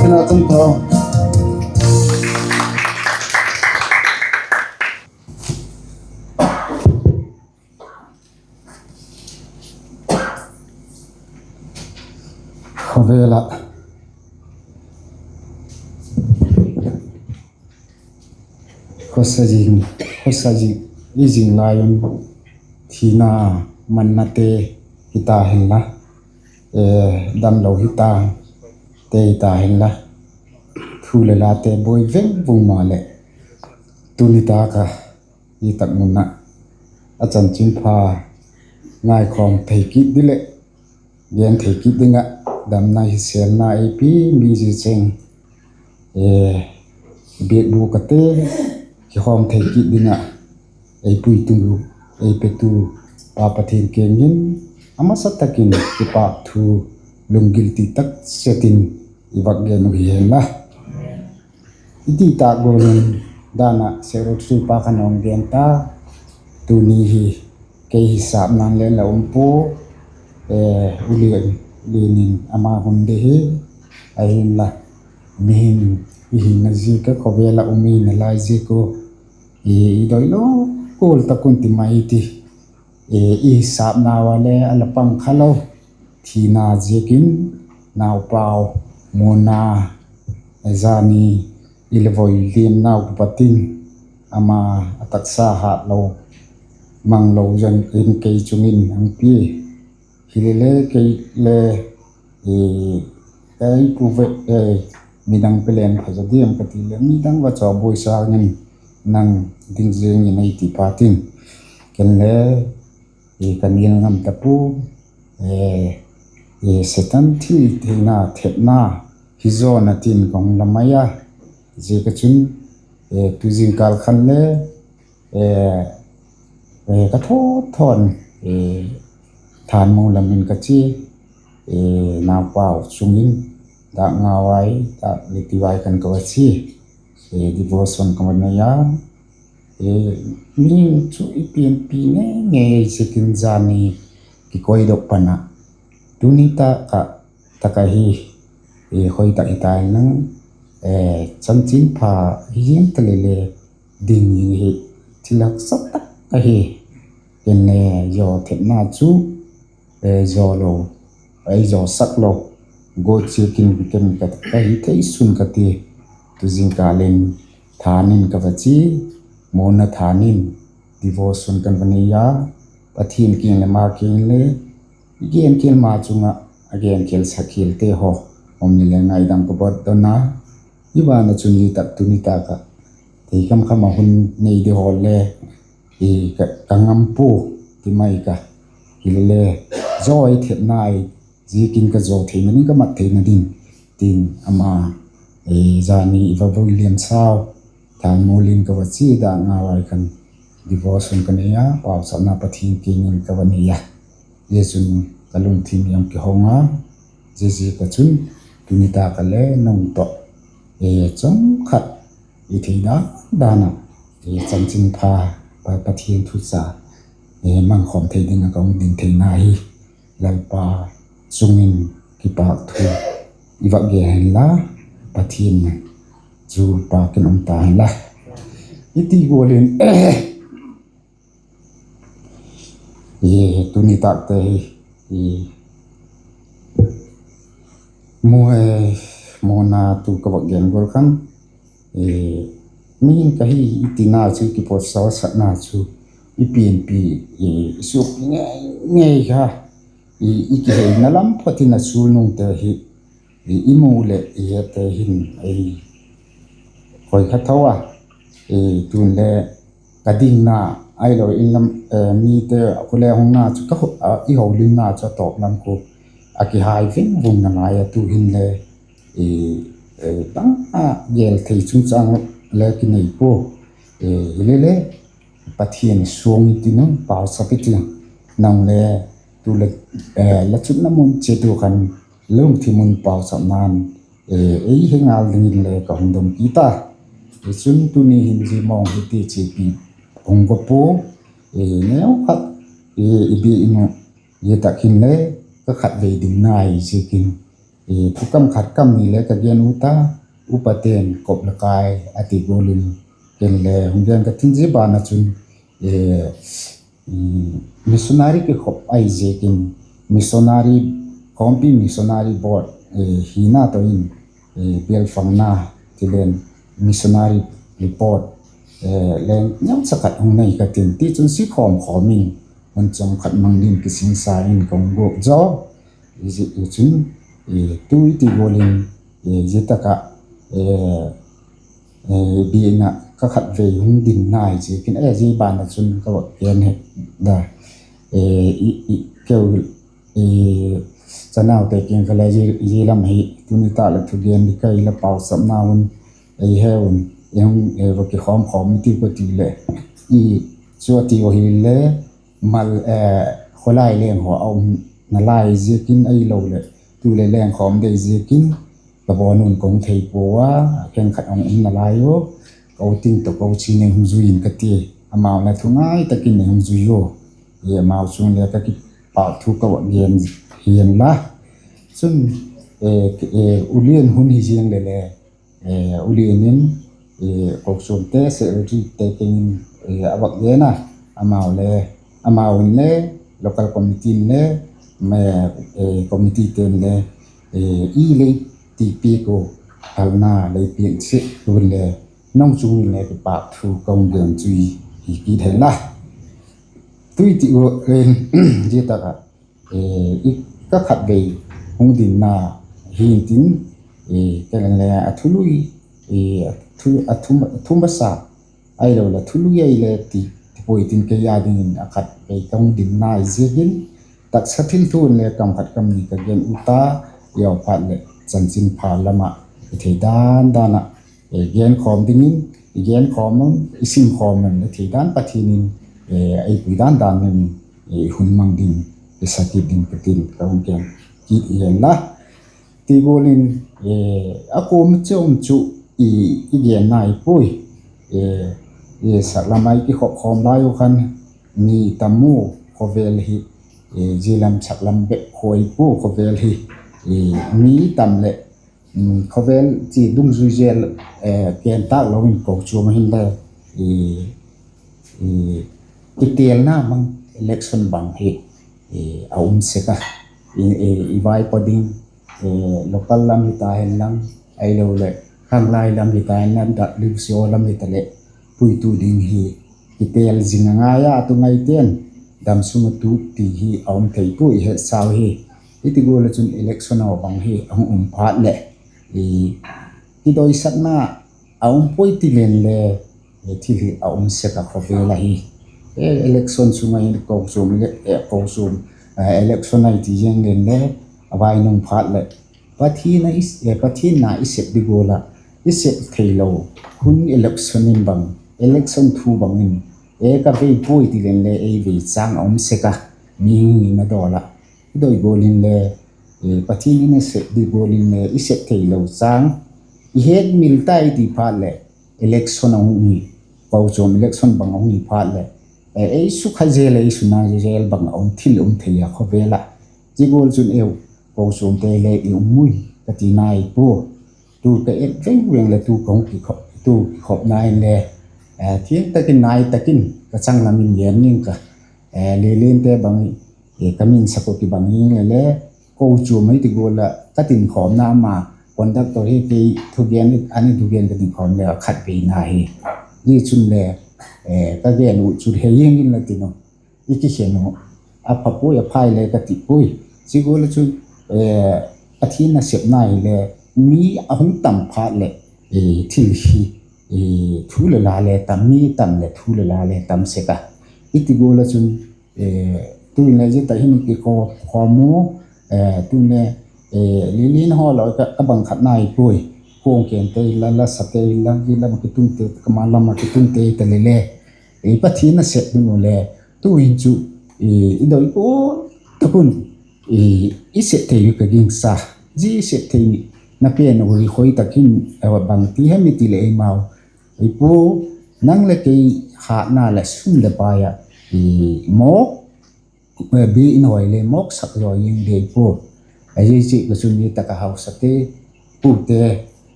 Kina chang ta. Khawvel ah khawsa zing, khawsa zing, i zing lai un thina mannate hita henla, damlo hita te hita henla, thu leh late buai veng vung maleh, tuni tâk a i tak mun ah a chanchinpha ngaikhawm thei kit di leh gen thei kit ding ah damna hisêlna ei pi mi zia cheng biakbûk ate kikhawm thei kit ding ah ei puitu, ei petu Pa Pathian kiang in a masa tak in kipâk thu lunggil ti tak set in i vak gen uh hi hen la. I ti tâk gual in dan ah secretary pa khan a hung gen ta, tuni hi kei hisâpna'n le la um pua, u Lian, Lian in ama hun de hi, ahinla mihing i hina ziak a khawvel ah um i hina lai ziak uh i doi lo gual tak un ti mai ti. I hisâpnau a le a la pang kha lo, thina ziakin naupau Mona zani i le voi liamnau kipat in ama a taksa hât lo, mang lo zan in kei chung in hung pia. Hilele kei le, ei pu ve, midang pe leng pha zaw diam ka ti leh, midang va chaw buai sâng in nang ding ziang in ei ti phat in, ken le ka nial ngam ta pua, Setan thiltheina thepna hi zaw na tin ka hung la mai a, ziak a chun tu zingkâl khan le ka thaw thawn Thanmu lam in ka chia, naupau chung in dak ngau ai, dak leh ti vai khan ka va chia, devotion ka va nei a, mi chu i pianpi ngei ngei ziakin zani kikoidok pan ah, tuni tak ah tak ahi, khoi tak hita inlang, chanchinpha hi zing ta leh le ding hi thil haksa tak ahi. Ken le zaw thepna chu zaw lo, ei zawsak lo, guat ziakin ken ka hi thei sun ka ti. Tu zingkâl in Than in ka va chia, Mona Than in devotion kan va nei a, Pathian kiang leh ma kiang le i gen khial ma chung ah a gen khial sak khialte haw um ni le ngaidam ka bot don a. I ban ah chun i tak tuni tak ah thei kham kham a hun nei di haw le ka ngam pua ti mai ka. Hilele zaw ei thepna i ziakin ka zaw theina ding, ka mat theina ding tin ama zani i va voi liam sau, Thanmu lam in ka va chia, dak ngau ai khan devotion ka nei a, pauchapna Pathian kiang in ka va nei a. Zia chun ka lungthim i hung kihong a, ziaziak a chun tuni tak a le nang tawh chawm khat i thei dan dan ah chanchinpha, Pathian thu cha mangkhawm thei ding ah ka hung din theina hi Lalpa chung in kipâk thu i vak gen hen la, Pathian chu pâk in um ta hen la. I ti gual in tuni tâkte hi, Mona tu ka vak gen gual khan, mihing ka hi i tina chu, i kipatsawlsakna chu i pianpi, i suakpi ngei ngei kha, i kiheina lam phatin a sulnungte hi i mu leh i hete hin ei koi kha tho a, tun le ka dingna ahilo in lam, mite khu le hungna chu, i holimna chu a tawp lam khu a kihai veng vung nalai a, tu'hin le bang a gel thei chungchâng le kinei pua. Hilele Pathian suang i tin, pauchap i tin, nang le tu le la chutna mun chiat u khan lungthim un pauchapna'n ei he ngal dingin le ka hung dong kit a. Chun tuni hin zia mawng hi ti chiapi hung go pua, neukhat i biak in uh, zia tak hin le ka khatvei ding nai ziakin, thukam khat kam ni le ka gen u ta, upate'n kop la kai a ti gual in, ken le hung gen ka tin. Zia ban ah chun missionary kikhop ahi ziakin, missionary, Khawmpi Missionary Board hina tawh in, bialfanna ti len, missionary report leng neucha khat hung nei ka tin, tichun si khawm khawm in, hun chawm khat mang ding kisingsa in ka hung guat zaw. Chun tu i ti gual in, zia tak ah biakna ka khatvei hung dinna hi ziakin, zia ban ah chun ka va gen hi da, keu chanaute kiang kha le zia lam hi tuni tak leh thugen ding ka hi la, pauchapna un ei he un, i hung va kikhawm khawm i ti ka ti leh, i chu a ti u hile, mal, khawlai leng haw a um nalai ziakin ahiloleh tu leh lengkhawm dei ziakin ka bawn un ka hung thei pua a, khenkhat a hung um nalai u, coaching tawh coaching nei hung zui in ka ti, amau le thungai tak in nei hung zui u, amau chung le ka kipâk thu ka va gen hi'n la. Chun, ulian hun hi ziang leh le, ulian in, kochuamte secretaryte kiang in a va gen a, amau in le, local committee in le, committeete'n le, i lei ti piak u, phalna lei piak sek un le, nang chung in le kipâk thu ka hung gen chu hi kit hen la. Tui ti u, zia tak ah ka khatvei hung dinna hi'ntin, ka leng le a thului, a thu masa, ahiloleh thului ai le ti, ti puai tin, kei a dingin a khatvei ka hung dinna hi ziakin, taksa thil thu in le kam khat kam ni ka gen u ta, ziaphat leh chanchinpha lam ah i thei dan dan ah genkhawm dingin, i genkhawm un, i simkhawm un, i thei dan Pathian in ei pui dan dan in i hun mang ding, i sa kit ding ka tin ka hung gen kit hi'n la. Ti gual in, a kuama chun chu i genna hi puai, saklam ah i kikhop khawm lai u khan mi tam u, khawvel hi, zia lam saklam bep khoi pua, khawvel hi mi tam leh, khawvel chi dungzui zel, gen tâk lo in kochuam ah hin le, kitêlna mang, election bang hi a um sek a, i vaipo ding, local lam hita hen lang, ahiloleh khanglai lam hita hen lang, W C O lam hitaleh, puitu ding hi kitêl zing a ngai a, tu ngaite'n damsung a tuk ti hi a um thei puai, i hetsau hi. Hiti gual ah chun election haw bang hi a hung um phat leh, kidoisakna a um puai ti leng le, thil hi a um sek a khawvel ahi. Election sung ah hin kochuam, kochuam, election ahi ti ziang leng le, a vai nung phat leh, Pathian na i sep di gual ah i sep theilo hun election in bang, election thu bang in, ka vei puai ti leng le ei vei châng a um sek a, mihing in a dawl ah. I doi gual in le, Pathian in a sep di gual in le i sep theilo châng, i hetmil tai ti phat leh, election a hung hi, kochuam election bang a hung hi phat leh, ei sukha zel, ei suna zel bang a um, thil um thei a khawvel ah. Zia gual chun eu, kochuamte le i um ui ka ti nai pua. Tu ka et veng veng leh tu ka hung kikhop, tu kikhopna in le, thiang tak in nai tak in ka changlam in gen ning ka, Lilinte bang, ka min sak uh kibang ing le le, kochuam hiti gual ah ka tin khawmna ama, conductor hi kei thugen, a ni thugen ka tin khawm le a khatveina hi. Zia chun le, ka gen uh chu he ing in la tin uh, i kikhen uh, a pha puai, a phai le ka ti puai. Zia gual ah chun, Pathian nasepna hile, mi a hung tam phat leh, thil hi, thu le la le tam, mi tam leh thu le la le tam sek a. Hiti gual ah chun, tu'in le zia tak hin kikhawm u, tu'in le, Lilin haw lo ka bang khat nai puai. Khuang kente la, la sate la, zia lam a kitunte, kama lam a kitunte ta le le, Pathian nasep ding u le, tu'in chu, i doi u tak un, i sep thei ka gingcha. Zia sep theina pen u hi khoi tak hin, bangti hem i ti leh eimau, i Pu, nang leh kei hatna leh sum leh pai ah, mawk, bi in hoi le mawksak zaw ing dei pua. Zia chu ka chun ni tak a hausate, pute,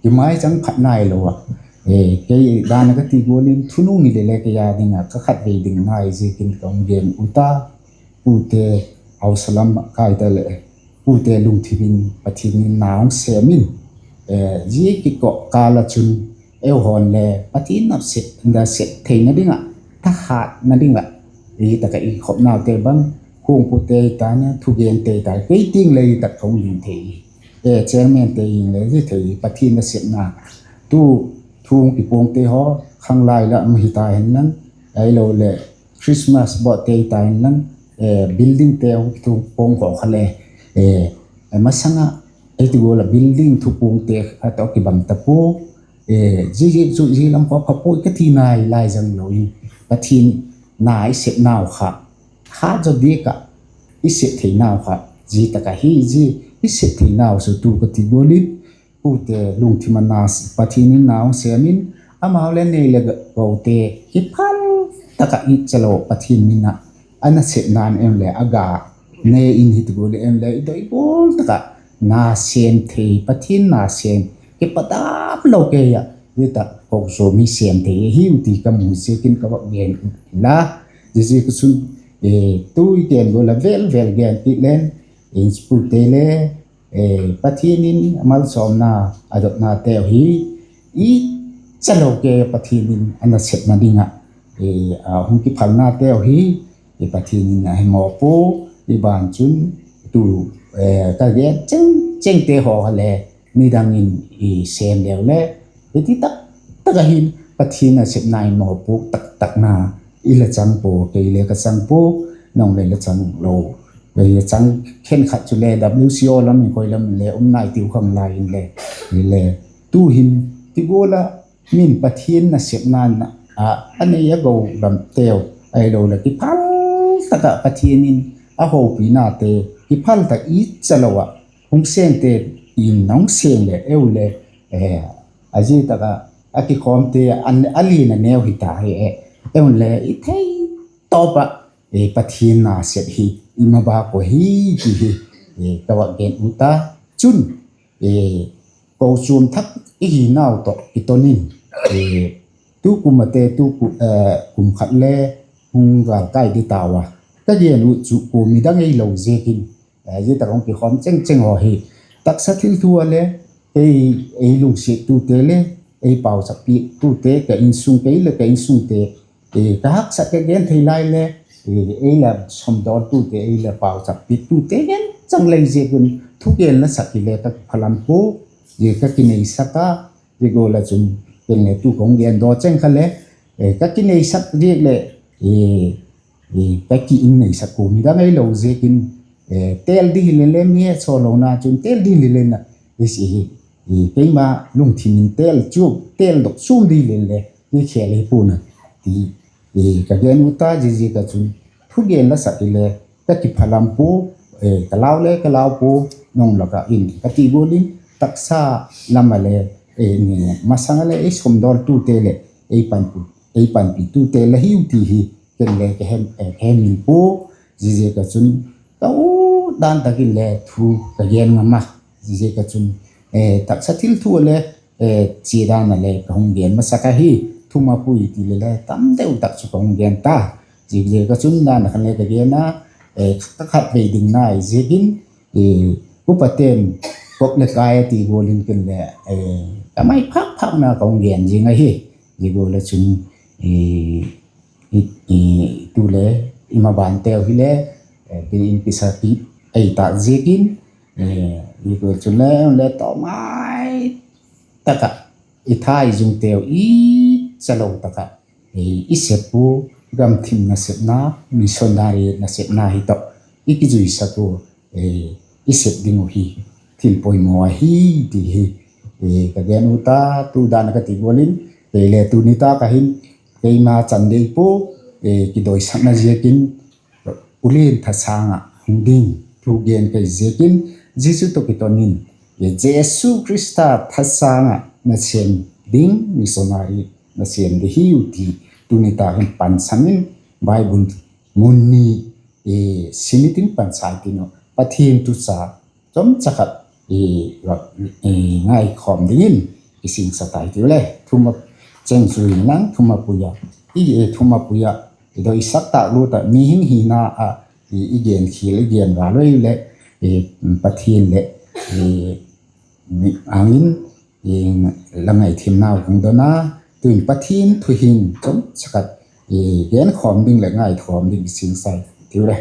kimaichang phat nailo a, kei dan a ka ti gual in thunung hile le kei a ding ah ka khatvei ding nai ziakin ka hung gen u ta. Pute, hausa lam kai ta leh, pute lungthim in Pathian in na hung sêm in, zia kikawk kâl ah chun, eu hawn le Pathian nasep theina ding ah, thahatna ding ah, i tak ah i khopnaute bang, khuangpute hita na, thugente hita, kei tiang le i tak ka hung hing thei, chairmante hing le hi thei, Pathian nasepna Tu thu hung kipuangte haw, khanglai lam hi ta hen lang, ahiloleh Christmas bawhte hi ta hen lang, buildingte hung kithupuang haw kha le, masang ah, ei ti gual ah building thupuangte a tawh kibang ta pua, zia ziak chu zia lam kha pha puai ka ti nai lai zang lo in, Pathian na i sepnau kha, hat zaw diak ah i sep theinau kha, zia tak ahi. Zia i sep theinau chu tu ka ti gual in, pute lungthim a na, Pathian in na hung sêm in, amau le nei leh gote kiphal tak ah i chalo Pathian min ah a nasepna'n en le a ga ne in hi ti gual leh en le i doi gual tak ah na sêm thei, Pathian na sêm, kipat dam lo kei ah, zia tak kochuam hi sêm thei ahiu ti ka mu ziakin ka vak gen inla, zia ziak a chun, tu i gen gual a vel vel gen kit leng, i insung mite le, Pathian in a malsawmna a dotnateu hi i chalo kei Pathian in a nasepna ding ah hung kiphalnateu hi Pathian in a he mawpuak. I ban chun tu ka gen chengchengte haw kha le nidang in i sêm leu le, hiti tak tak ahin Pathian nasepna i mawpuak tak takna i la chang pua, kei le ka chang pua, nang le la chang lo, kei la chang khenkhat chule W C O lam in koi lam le um nai tiu khanglai in le, hile, tu'hin ti gual ah min Pathian nasepna ah a nei a go lamteu, ahiloleh kiphal tak ah Pathian in a hopinate kiphal tak i chalo ah hung sêngte in nang sêng leh eu le, a zia tak ah a kikhawmte a lian a neu hi ta hi e, eu le i thei tawp ah Pathian nasep hi i mabak uh hi ti hi ka vak gen u ta. Chun kochuam thak i hinau tawh kiton in, tukum ate tu kum khat le hung gâlkai di tau a, ka gen uh chu kuamidang ei lo ziakin, zia tak hung kikhawm chengcheng haw hi, taksa thilthu a le ei lungsiattute le ei pauchap piaktute, ka insung, kei leh ka insungte, ka haksat ka gen thei lai le ei la sawmdawltute, ei la pauchap piaktute gen chang lei ziak un thugen la sak hile ka kiphalam pua, zia ka kineisak a, zia gual ah chun, ken le tu ka hung gen daw cheng kha le ka kineisak ziak leh ka ki in neisak kuamidang ei lo ziakin, têl ding hile le mi he sawlona chun têl ding hile na, keima lungthim in têl chu têldok sum ding hile le mi khêl hi pua'n a ti ka gen u ta. Zia ziak ah chun thugen la sak hile ka kiphalam pua, ka lau le ka lau pua, nang lak ah in ka ti gual in taksa lam ah le masang ah le ei sawmdawltute leh ei panpitute la hiu ti hi ken le ka he min pua. Zia ziak ah chun ka u dan tak in le thu ka gen ngam a, zia ziak ah chun taksa thilthu a le chia dan a le ka hung gen masak ahi. Thumapui ti le le tam deu tak chu ka hung gen ta, zia ziak ah chun dan a khan le ka gen a, ka khatvei ding nai ziakin, upate'n kop le kai a ti gual in ken le ka mai phak phakna ka hung gen zing ahi. Zia gual ah chun tu le i mabanteu hile, ti in kisa kit ei tak ziakin, zia gual chun le le tawmngai tak ah i thaizungteu i chalo tak ah i sep pua, gamthim nasepna, missionary nasepna hi tawh i kizuisak ua, i sep ding uh hi thil poimaw ahi ti hi ka gen u ta. Tu dan a ka ti gual in, kei le tu nitâk ah hin keima chan dei pua, kidoisakna ziakin ulian thasâng ah hung ding thu gen ka hi ziakin, zia chu tawh kiton in Jesu Khrista thasâng ah nasêm ding missionary nasêm ding hiu ti tu nitâk in pansan in, Bible mun ni sim i tin pansan tin uh, Pathian thucha chomcha khat ngaikhawm dingin i singsa tai tiu le. Cheng chu inlang thumapui ah, i thumapui ah i doisak tâk lut ah mihing hina ah i genkhial i gen val leh Pathian leh ang in la ngaithiamnau hung don a, tu'in Pathian thu hin chomcha khat genkhawm ding leh ngaikhawm ding i singsa tiu le.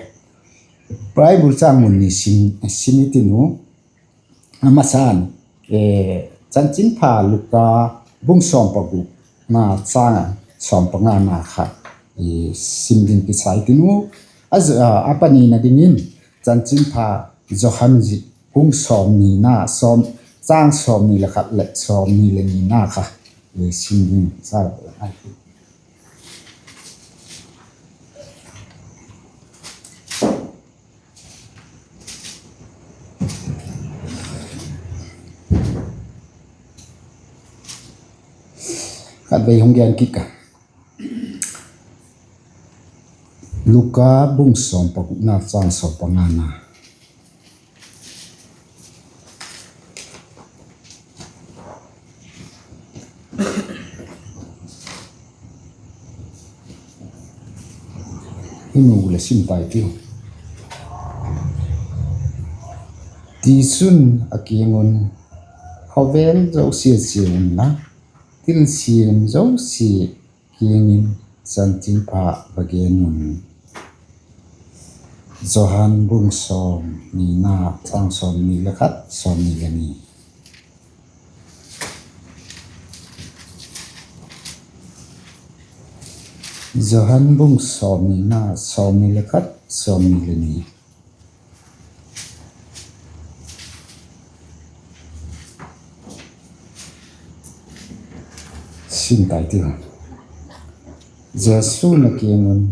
Bible chang mun ni sim i tin uh, a masa'n, Chanchinpha Luka bung sawm pagukna châng sawm pangana kha sim ding kichai tin u. A panina dingin Chanchinpha Johan zik bung sawmnina, châng sawmni le khat leh sawmni le nina kha sim ding kichai. Khatvei hung gen kit ka. Luka bung sawm pagukna châng sawm pangana. I mu leh sim tai tiu. Tichun a kiang un, Khawvel zosia chia unla, thilsiam zosia kiang in chanchinpha va gen un. Johan bung sawmnina, châng sawmni le khat, sawmni le ni. Johan bung sawmnina, sawmni le khat, sawmni le ni. Sim tai tiu. Jesu'n a kiang un,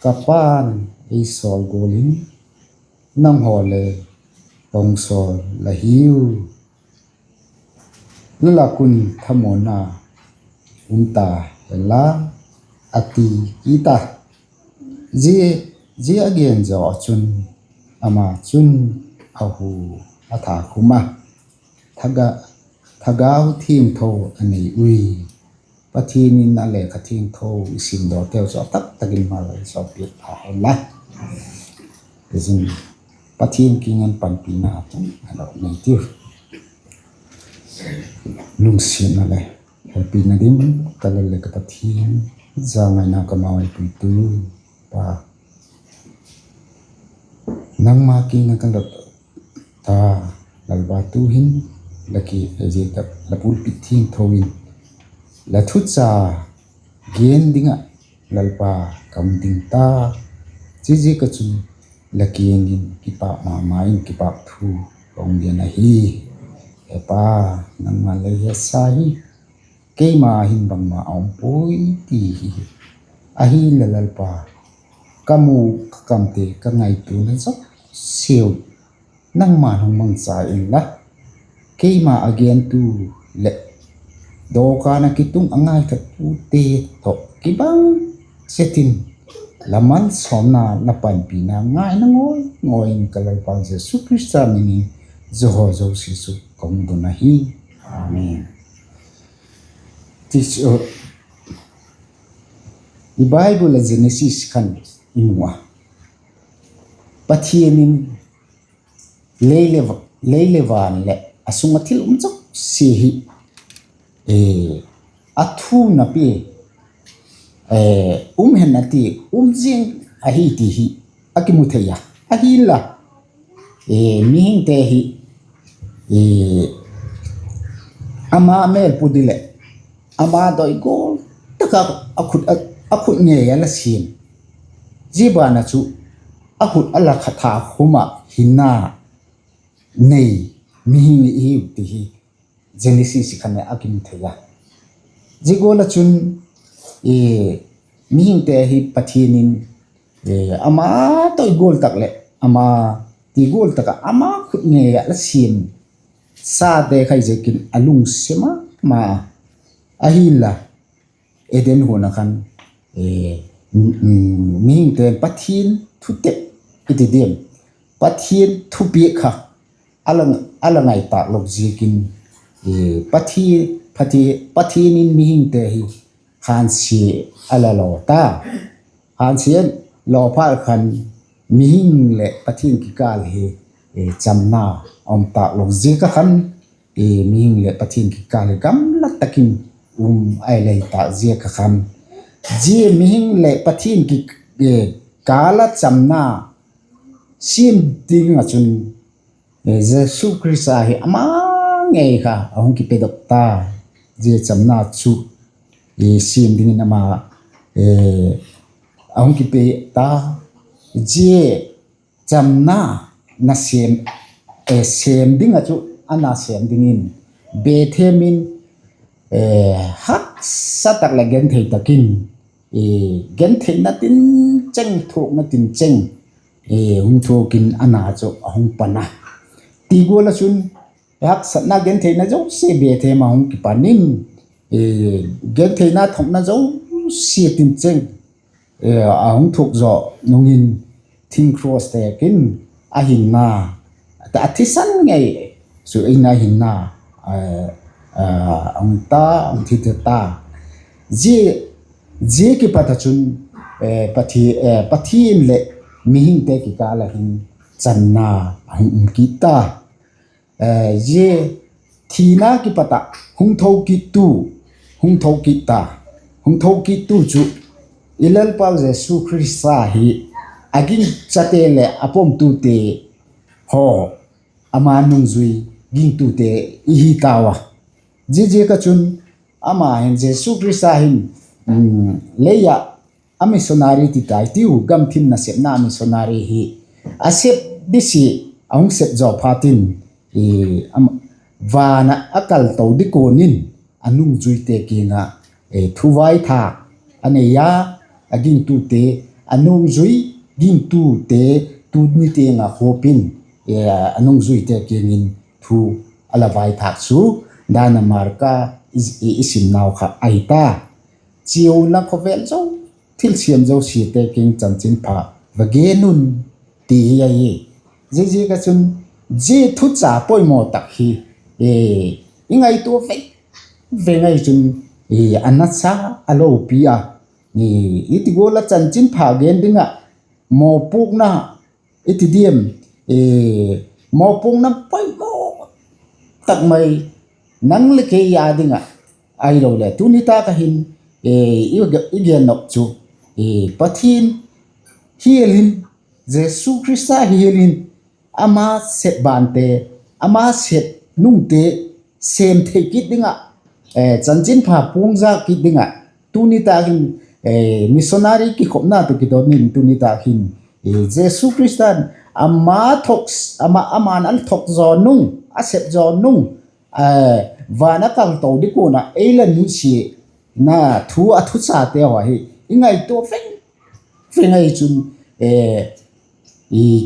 Ka Pa'n ei sawl gual in, nanghaw le hung sawl la hiu. La lak un thamuanna um ta hen la, a ti kit a. Zia, zia a gen zaw ah chun, ama chun a hu a thakhum a, Thagau Thiangtho a nei ui. Pathian in a lekha thiangtho i simdawteu chu a taktak in malsawmpiak ta hen la. Zia Pathian kiang in panpina chun a lo nei tiu. Lungsiatna leh hepina ding ka Lal leh ka Pathian, zangaina ka mawpuitu Pa, nangma kiang ah ka lat ta, Lalpa, tu'hin la ki, zia tak la pulpit thiangtho in la thucha gen ding ah Lalpa ka um ding ta. Ziaziak ah chun la kiang in kipâk ma ma in kipâk thu ka hung gen ahi. He Pa, nangma'n lei hetsa hi, keima hin bangma a um puai ti hi. Ahinla Lalpa, ka mu, ka kamte, ka ngaituana zosiau nangma'n hung mangcha inla, keima a gentu leh dawkan ah kitung a ngaithatute tawh kibang zet in la malsawmna, la panpina ngaina ngawi ngawi in ka Lalpa Jesu Khrista min in, zia haw zosia chu ka hung don ahi. Amen. Ti chu, i Bible ah Genesis khan i mu a, Pathian in lei leh van leh a sung ah thil um zosia hi a thu napi um hen a ti, um ziang ahi ti hi a kimu thei a. Ahinla mihingte hi ama mêlpu di leh ama doi gual tak ah a khut ngei a la siam. Zia ban ah chu a khut a la kha thakhum ah hinna nei mihing i hiu ti hi Genesis khan a kimu thei a. Zia gual ah chun mihingte hi Pathian in ama doi gual tak leh ama ti gual tak ah ama khut ngei ah la siam sate kha ziakin a lungsiat ma ma a. Ahinla Eden huan ah khan mihingte'n Pathian thutep i ti diam, Pathian thupiak kha a la ngai tâk lo ziakin Pathian in mihingte hi hânsia a la law ta. Hânsia a law phat khan mihing leh Pathian kikâl hi chamna a um tâk lo ziak ah khan, mihing leh Pathian kikâl hi gamla tak in um a lei tâk ziak ah khan, zia mihing leh Pathian kikâl ah chamna siam ding ah chun Jesu Khrista hi ama ngei kha a hung kipedok ta. zia chamna chu siam dingin ama a hung kipe ta. Zia chamna nasêm, sêm ding ah chu a nasêm dingin Bethlehem in haksa tak leh genthei tak in, gentheina tin cheng, thuakna tin cheng hung thuak in a na chu a hung pan a. Ti gual ah chun haksatna gentheina zosia Bethlehem a hung kipan in, gentheina thuakna zosia tin cheng a hung thuak zaw nung in thing cross têk in a hinna, a thisan ngei chu in a hinna a hung ta, a hung thi ta. Zia kipat ah chun Pathian leh mihingte kikâl ah hin channa a hung um kit ta. Zia thina kipat ah hung tho kit, hung tho kit ta, hung tho kittu chu i Lalpau Jesu Khrista hi a gingchate leh a pomtute haw, ama nungzui gingtute i hi tau a. Ziaziak ah chun ama hin, Jesu Khrista hin, lei ah a missionary ti tai tiu, gamthim nasepna a missionary hi a sep ding sia a hung sep zaw phat in, van ah a kal to ding kuan in a nungzuite kiang ah thu vaithâk a nei a, a gingtute, a nungzui gingtute tuni tiang ah khawp in a nungzuite kiang in thu a la vaithâk chu, dan a Marka i simnau kha ahi ta. Chiau la khawvel zo, thilsiam zosiate kiang chanchinpha va gen un, ti hi ahi. Ziaziak ah chun zia thucha poimaw tak hi i ngaitua veng veng ahi chun a nasa a lopi a, i ti gual ah chanchinpha gen ding ah mawpuakna i ti diam, mawpuakna poimaw tak mai nang leh kei â ding ah ahiloleh tuni tâk ah hin i gen nop chu Pathian hial in, Jesu Khrista hial in, ama sep bante, ama sep nungte sêm thei kit ding ah, chanchinpha puangzak kit ding ah tuni tâk hin missionary kikhopna tawh kidon in tuni tâk hin Jesu Khrista'n ama thok, ama'n a thok zaw nung, a sep zaw nung, van a kal to ding kuan ah ei la nutsiatna thu, a thuchate haw hi i ngaitua veng veng ahi chun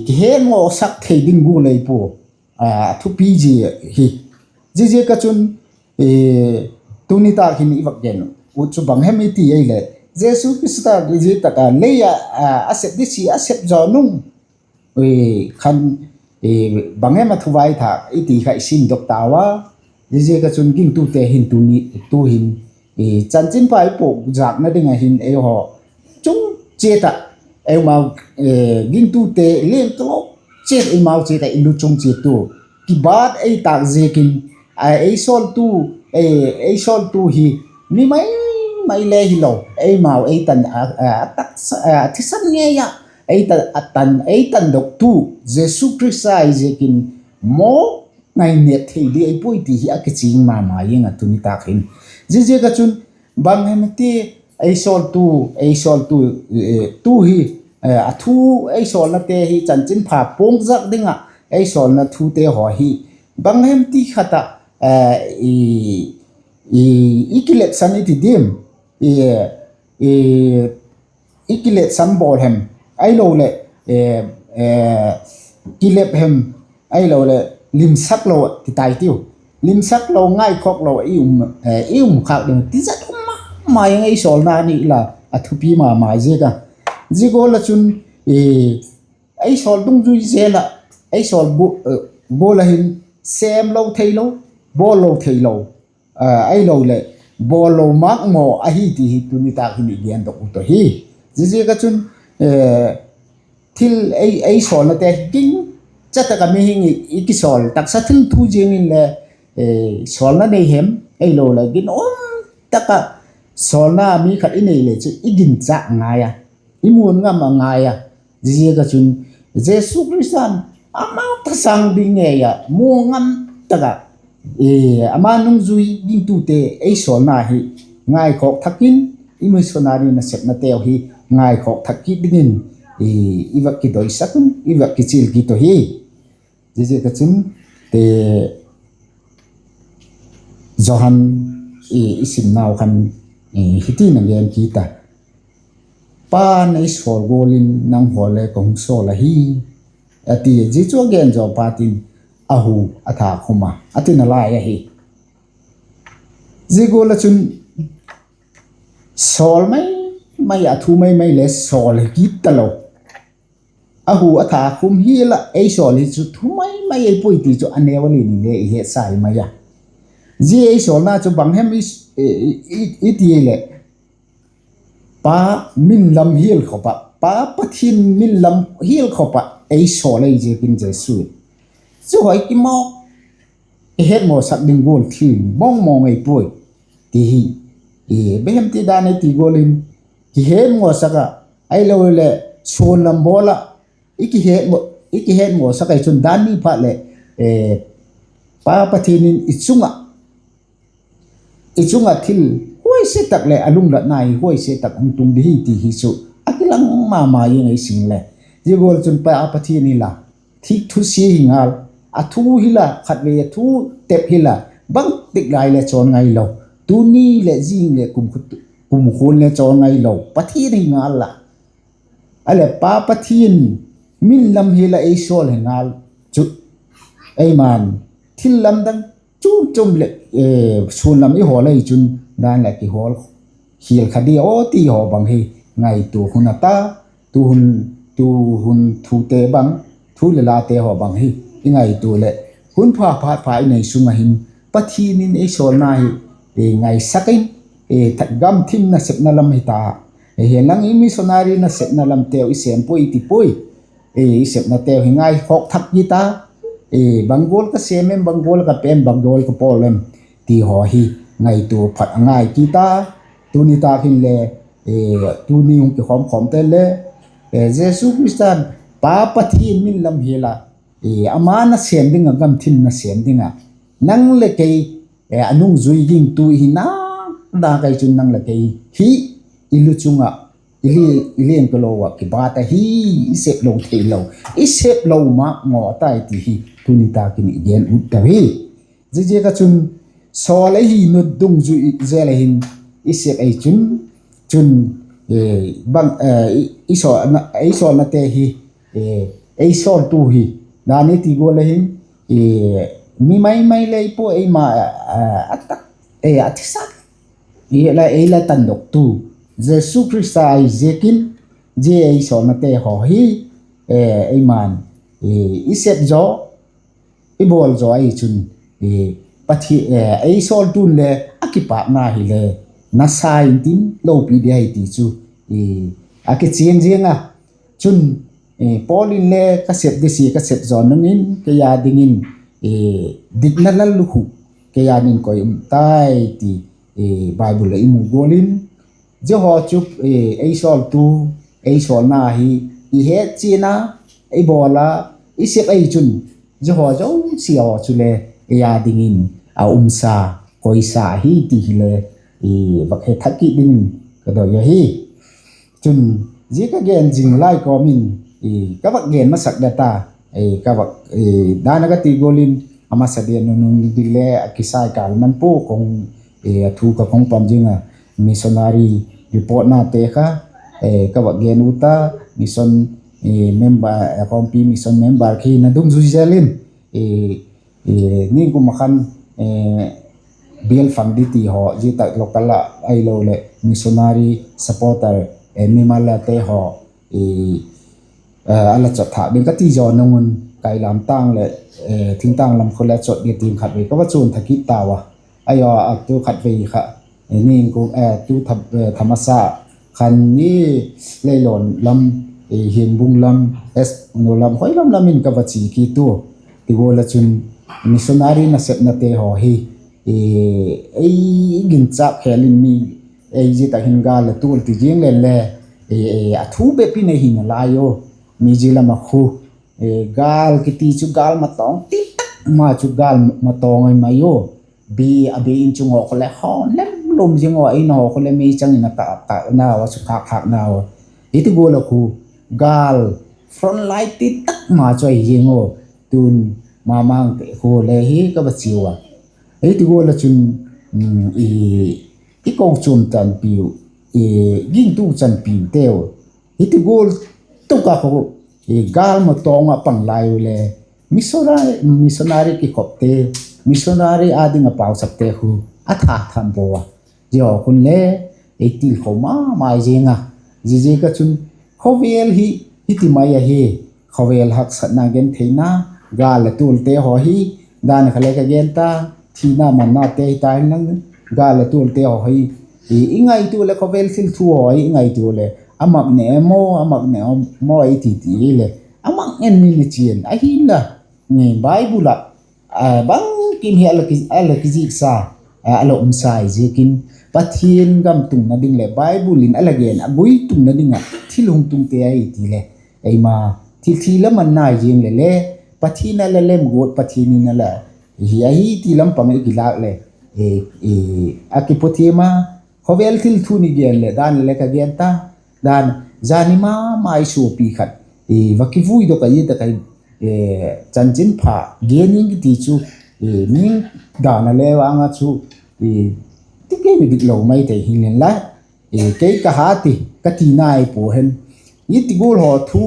kihetngawsak thei ding gual ei pua, a thupi zia hi. Ziaziak ah chun tuni tâk hin i vak gen ut chu bang hem i ti ahileh, Jesu Khrista zia tak ah lei ah a sep ding sia a sep zaw nung khan bang hem a thu vaithâk i ti kha i simdok tau a. Ziaziak ah chun gingtute hin tuni, tu'hin chanchinpha i puangzakna ding ah hin eihaw chung chiat ah, eimau gingtute leng talo chiat, eimau chiat ah i lu chung chiat tu kibat ei tâk ziakin, ei sawltu, ei sawltu hi mi mai mai le hilo, eimau ei tan, a thisan ngei ah ei tan, ei tandoktu Jesu Khrista ahi ziakin maw ngainêp thei ding ei puai ti hi a kiching ma ma ing a tuni tâk hin. Ziaziak ah chun bang hem ti, ei sawltu, ei sawltu, tu'hi, a thu, ei sawlnate hi chanchinpha puangzak ding ah ei sawlna thute haw hi bang hem ti khat ah i kilepsan i ti diam, i kilehsan bawl hem, ahiloleh kilep hem, ahiloleh limsak lo ti tai tiu, limsak lo, ngaikhawk lo i um khâk ding tizat um ma ma ing, ei sawlna ni la a thupi ma ma ziak a. Zia gual ah chun ei sawl dungzui zel ah, ei sawl gual ah hin sêm lo theilo, bawl lo theilo, ahiloleh bawl lo mak maw ahi ti hi tuni tâk hin i gendok u ta hi. Ziaziak ah chun thil, ei sawlnate ging cha tak ah mihing i kisawl taksa thil thu ziang inle, sawlna nei hem, ahiloleh ginum tak ah sawlna mi khat i nei le chu i ginchâk ngai a, i muan ngam a ngai a. Ziaziak ah chun Jesu Khrista'n ama thasâng ding ngei ah muan ngam tak ah E, ama nungzui dingtute ei sawlna hi ngaikhawk thak in, i missionary nasepnateu hi ngaikhawk thak kit dingin i va kidoisak un, i va kichial kit uh hi. Ziaziak a chun, e, Johan i, i simnau khan, e, hitin a gen kit a, Pa'n ei sawl gual in nanghaw le ka hung sawl ahi, a ti. Zia chu a gen zaw phat in a hu a thakhum a, a ti nalai ahi. Zia gual ah chun sawl mai mai a, thu mai mai le sawl hi kit talo. A hu a thakhum hial ah ei sawl hi chu thu mai mai ei puai ti chu a neu a lian in le i hetsa hi mai a. Zia ei sawlna chu bang hem i, i, i, i ti leh, Pa min lam hial khop ah, Pa Pathian min lam hial khop ah ei sawl ahi ziakin Jesu in, chu hoi kimaw, i hetmawsak ding gual thil mawngmawng ei puai, ti hi. I, bang hem ti dan ei ti gual in, kihetmawsak ah, ahiloleh suan lam bawl ah, i kihetmaw, i kihetmawsak ahi chun dan ni phat leh, e, Pa Pathian in i chung ah, i chung ah thil huaisia tak leh a lunglatna hi huaisia tak hung tung ding hi ti hi chu a kilang ma ma ing ei sin le. Zia gual chun Pa Pathian hi la, thik thusia hi ngal, a thu hi la, khatvei a thu tep hi la, bangtik lai le chawn ngailo, tuni leh zing leh kum, kumkhuan le chawn ngailo Pathian hi ngal la. A leh Pa Pathian min lam hial ah ei sawl hi ngal chu, eima'n thil lamdang chuam chuam leh, e, suan lam i hawl ahi chun dan leh kihawl khial kha di aw ti haw bang hi ngaitua hun a ta, tu hun, tu hun thute bang, thu leh late haw bang hi i ngaitua leh, hun pha phat pha i nei sung ah hin Pathian in ei sawlna hi, e, ngaisak in, e, gamthim nasepna lam hi ta, e, hi nang i missionary nasepna lamteu i sêm puai i ti puai, e, i sepnateu hi ngaikhawk thak kit a, e, bang gual ka sêm em, bang gual ka pe em, bang gual ka pawl em ti haw hi ngaitua phat a ngai kit a. Tuni tâk hinle, e, tuni hung kikhawm khawmte le, e, Jesu Khrista'n Pa Pathian min lam hial ah, e, ama nasêm ding ah, gamthim nasêm ding ah nang leh kei, e, a nungzui dingtu i hina dâk ahi chun nang leh kei hi i lu chung ah, i li, i liangkalo ah kibat ahi, i sep lo theilo, i sep lo mak maw tai ti hi tuni tâk in i gen ut ta hi. Ziaziak ah chun sawl ahi nut dungzui zel ah hin i sep ahi chun, chun, e, bang, e, i, i sawl, ei sawlnate hi, e, ei sawltu hi, dan i ti gual ah hin, e, mi mai mai le i pua, eima, e, a tak, e, a thisan, e, la, ei la tandoktu Jesu Khrista ahi ziakin, zia ei sawlnate haw hi, e, eima'n, e, i sep zaw, i bawl zaw ahi chun, e, Pathi-, e, ei sawltu'n le a kipâkna hile nasa intin lopi di ahi ti chu, e, a kichian ziang a. Chun, e, Paul in le ka sep di sia ka sep zaw nung in kei â dingin, e, dikna lallukhu kei â dingin koi um tai ti, e, Bible ah i mu gual in, zia haw chu, e, ei sawltu, ei sawlna hi i hetchian a, i bawl a, i sep ahi chun, zia haw zosia haw chule ei â dingin a umsa, koisa ahi ti hile, i, vak he thak kit dingin ka doi ahi. Chun, zia ka gen zing lai kawm in, i, ka vak gen masak det a, i, ka vak, i, dan a ka ti gual in, a masa dia nunung ding le a kisai kâl man pua kong, e, a thu ka kong pan zing a, missionary reportnate kha, e, ka vak gen ut a, mission, e, member, e, khawmpi mission member khi na dungzui zel in, e, e, ning kum a khan, e, bial fang di ti haw, zia tak local ah ahiloleh missionary supporter, e, mimal ate haw, e, a la chot thâk ding ka ti zaw nung un, Kailam tâng leh, e, Thingtâng lam khua le a chot ding tin khatvei ka va chuan tha kit tau a. Ahi a, a tu khatvei kha, e, ning kum, e, tu tha, e, tha masa khan ni Leilawn lam, e, Hingbung lam, Esno lam, hoi lam lam in ka va chia kit ua. Ti gual ah chun missionary nasepnate haw hi, e, ei ginchâk khêl in mi, ei zia tak hin gâl la tual ti ziang len le, e, e, a thu bep in ei hi nalai u. Mi zia lam a khu, e, gâl kiti chu gâl matawng ti tak ma chu gâl matawng ai mai u. Bi, a bi in chung haw khu leh hawn lem lum zing u, a in haw khu leh meichang in a kâk kâknau a, chu khâk khâknau a. Hiti gual a khu gâl front line ti tak ma chu ahi zing u. Tun ma mangte khu le hi ka va chiau a. Hiti gual a chun, i kochuam chanpiu, gingtu chanpiuteu, hiti gual tuk a khu, gâl matawng ah pang lai u le, missionary, missionary kikhopte, missionary â ding ah pauchapte khu a thâk tham pua a. Zia haw khun le ei tilkho ma mai zing a. Ziaziak a chun khawvel hi hiti mai ahi. Khawvel haksatna gentheina, gâl le tualte haw hi, dan kha le ka gen ta, thina mannate hi ta inlang, gâl le tualte haw hi i ngaitua leh, khawvel thil thu haw hi i ngaitua leh, a mak ne maw, a mak ne maw i ti ti hileh, a mak ngen ni ni chian ahinla, Bible ah bangkim hi a la kiziksa, a la umsa i ziakin, Pathian gam tunna ding leh Bible in a la gen a guitunna ding ah thil hung tungte ahi ti leh, eima thil thi la man nai ziang leh le, Pathian a la lemguat, Pathian in a la hi ahi ti lam pang i kilâk leh, a kipathiam a, khawvel thil thu ni gen leh dan le ka gen ta, dan, zani ma ma i suapi khat va kivuidok a, i tak a chanchinpha gen ing kiti chu, mi dan a le vang a chu, ti kei mi diklo mai tei hi'n la, kei ka ha ti ka ti nai pua hen. I ti gual haw thu,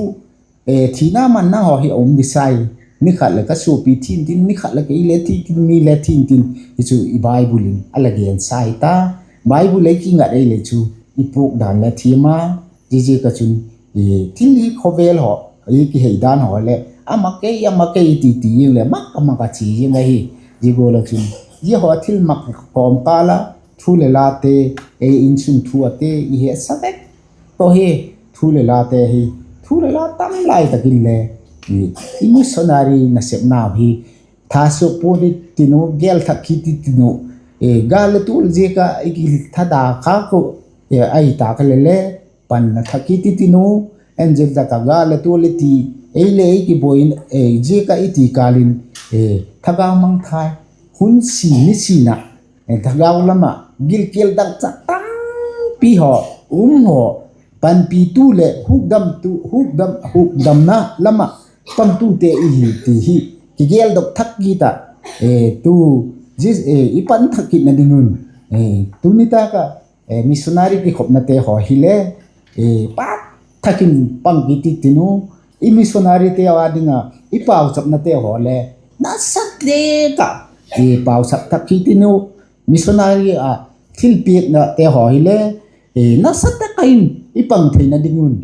thina manna haw hi a um di sai. Ni khat leh ka suapi thi intin, ni khat leh kei le thi intin, mi le thi intin, hi chu i Bible in a la gen sai ta. Bible lei kingat ei le chu i puak dan le thiam a, ziaziak a chun, thil hi khawvel haw, i kihei dan haw leh, a mak ei, a mak ei ti ti ing leh, mak a mak a chi ing ahi. Zia gual a chun, zia haw thil mak kawmkâl a, thu le late, ei insung thu ate i hetsa vek tawh hi, thu le late hi, thu le la tam lai tak in le, i missionary nasepnau hi, thasuak pua di tin u, gel thak kit di tin u, gâl le tual ziak a i kithada kha khu, ahi ta kha le le, panna thak kit di tin u, angel tak a gâl le tual i ti, ei le ei kibuai ziak a i ti kâl in, thagau mangthai, hun si ni sin a, thagau lam ah gilkial dangchak tampi haw um haw, panpitu leh hukdamna lam ah pangtute i hi ti hi kigeldok thak kit ah, tu, i pan thak kitna ding un, tuni tâk ah missionary kikhopnate haw hile, pâk thak in pang kit di tin u, i missionaryte â ding a i pauchapnate haw le, nasa tak ah pauchap thak kit di tin u, missionary a thilpiaknate haw hile, nasa tak ah in i pang theina ding un,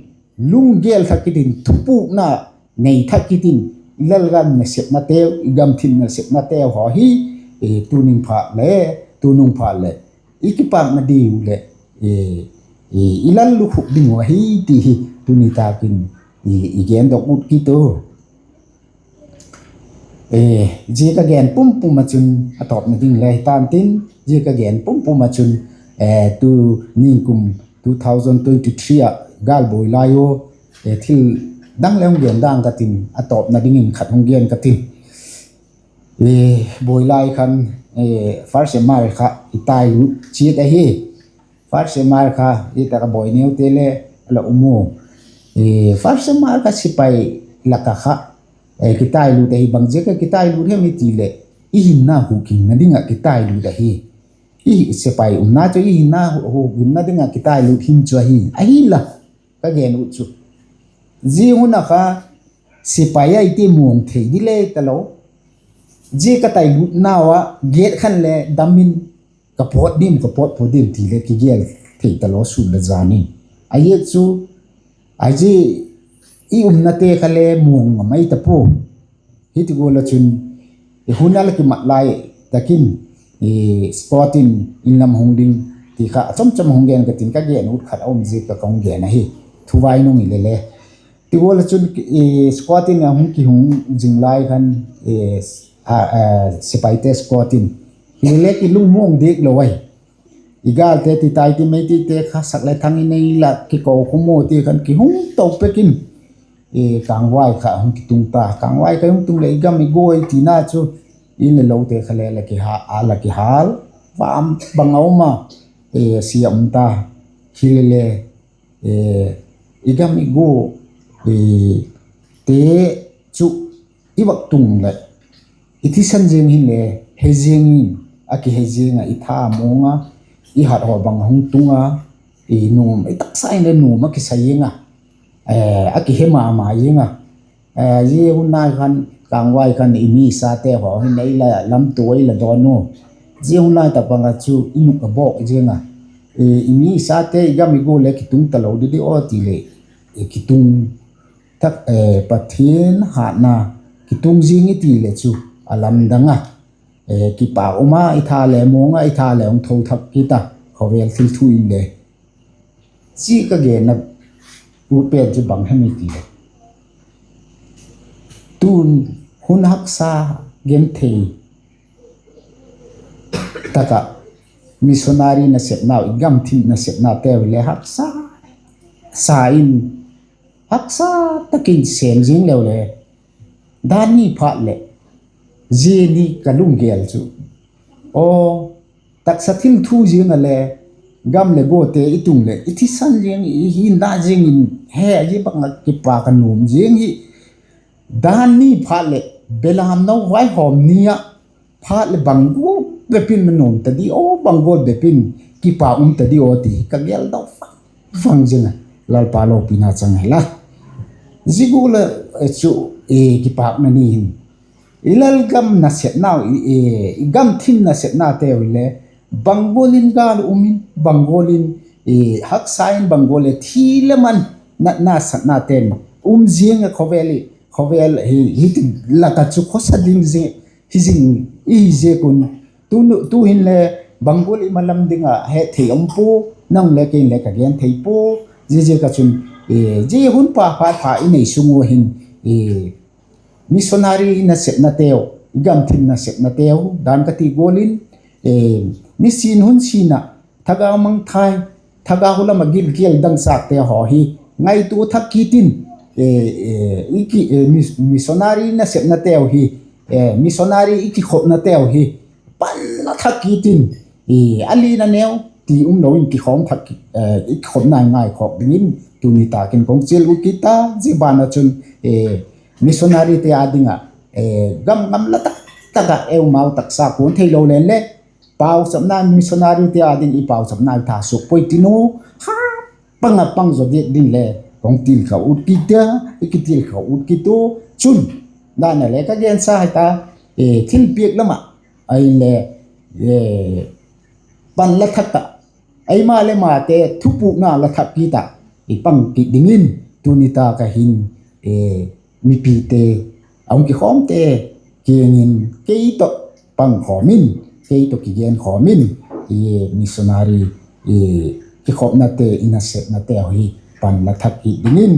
lunggel thak kit in, thupukna nei thak kit in, i lalgam nasepnateu, i gamthip nasepnateu haw hi, tunung phat leh, tunung phat leh, i kipakna diu leh, i lallukhuk ding uh ahi ti hi tuni tâk in i gendok ut kit u. Zia ka gen pumpum ah chun a tawpna ding le hi tan tin, zia ka gen pumpum ah chun, tu ningkum two thousand twenty three ah gâl buai lai u, thil dang le hung gen dang ka tin, a tawpna dingin khat hung gen ka tin. Buai lai khan, first M R kha i tai lut chiat ahi. First M R kha i tak a buai neute le a la um u. First M R kha sipai lak ah kha kitai lut ahi. Bang ziak a kitai lut hem i ti leh, i hinna hukhinna ding ah kitai lut ahi. I sipai umna chu i hinna hukhinna ding ah kitai lut him chu ahi. Ahinla, ka gen ut chu, zia hun a kha sipai ahi ti muang thei di le talo, zia ka tai lutnau ah gate khan le dam in, ka pawt dim, ka pawt pua dim ti le kigel thei talo sun le zan in. Ahi chu, ahi, i umnate kha le muang a mai ta pua. Hiti gual ah chun, hun a la kimat lai tak in, Scott in inlam hung ding ti kha a chom chom hung gen ka tin, ka gen ut khat a um ziak a ka hung gen ahi. Thuvai nung i le le. Ti gual ah chun, Scott in a hung kihung zing lai khan, sipaite Scott in, hile le kilungmuang diak lo ahi. I gâlte ti tai ti, Meiteite kha sak le thang i nei la kiko khum u ti khan kihung to pek in, Kangvai kha hung kitung ta. Kangvai kha hung tung leh i gam i guai tina chu, In le lote kha le la kihâl, a la kihâl, vam bang a um a, sia um ta, hilele, i gam i gual te chu i vak tung leh, i thisan ziang hinle, he ziang in, a kihe ziang ah i tha mawng a, i hat haw bang a hung tung a, i nuam, i taksa in le nuam a kisa ziang a, a kihe ma ma ziang a. Zia hun nai khan, kângvai khan i mi i sate haw hin ei la lamtua, ei la dawn u. Zia hun nai tak bang ah chu i nuk a bawk ziang a. I mi i sate i gam i gual le kitung talo di di aw ti leh, kitung tak, Pathian hatna kitung ziang i ti leh chu a lamdang a. Kipâk um a, i tha le mawng a, i tha le hung tho thak kit a, khawvel thil thu in le. Zia ka genna ut pen chu bang hem i ti leh, tun hun haksa genthei tak ah missionary nasepnau, i gam thim nasepnateu le haksa sa in, haksa tak in sêm zing leu le, dan ni phat leh, zia ni ka lunggel chu, aw, taksa thil thu ziang a le, gam leh guate i tung leh i thisan ziang, i hinna ziang in, he, zia bang ah kipâk a nuam ziang hi. Dan ni phat leh, belam no vaihawm ni ah, phat leh bang gual bep in nuam ta di aw, bang gual bep in kipâk um ta di aw ti ka geldok vang vang zing a, Lalpa lopina chang hen la. Zia gual ah chu, kipâkna ni hin, i lalgam nasepnau, i gam thim nasepnateu hile, bang gual in gâl um in, bang gual in haksa in, bang gual leh thi le man, natna satnate'n um ziang a, khawvel hi, hiti lak ah chu khawsa ding hi zing i hi ziak un, tu'hin le bang gual i malam ding ah hetthei um pua, nang le kei le ka gen thei pua. Ziaziak ah chun, zia hun pa phat pha i nei sung ua hin, missionary nasepnateu, i gam thim nasepnateu dan ka ti gual in, nisin hun sin ah thagau mangthai, thagau lam ah gilkial dangchâkte haw hi ngaitua thak kit in, missionary nasepnateu hi, missionary i kikhopnateu hi pan la thak kit in, a lian a neu ti umlo in kikhawm thak, i kikhopna i ngaikhawk dingin tuni tâk in ka hung chial ut kit a. Zia ban ah chun, missionaryte â ding ah, gam gam la tak tak ah eimau taksa kuan theilo leng le, pauchapna, missionaryte â ding i pauchapna i tha suak puai ti nu, ha, pang ah pang zaw diak ding le, ka hung tilkhou ut kit a, i kitilkhou ut kit u. Chun, dan a le ka gensa hi ta, thilpiak lam ah, ahinle, pan la thak ah, eima le eimate thupukna la thak kit ah, i pang kit dingin, tuni tâk ah hin, mipite, a hung kikhawmte kiang in kei tawh pangkhawm in, kei tawh kigenkhawm in, missionary kikhopnate, i nasepnateu hi pan la thak kit dingin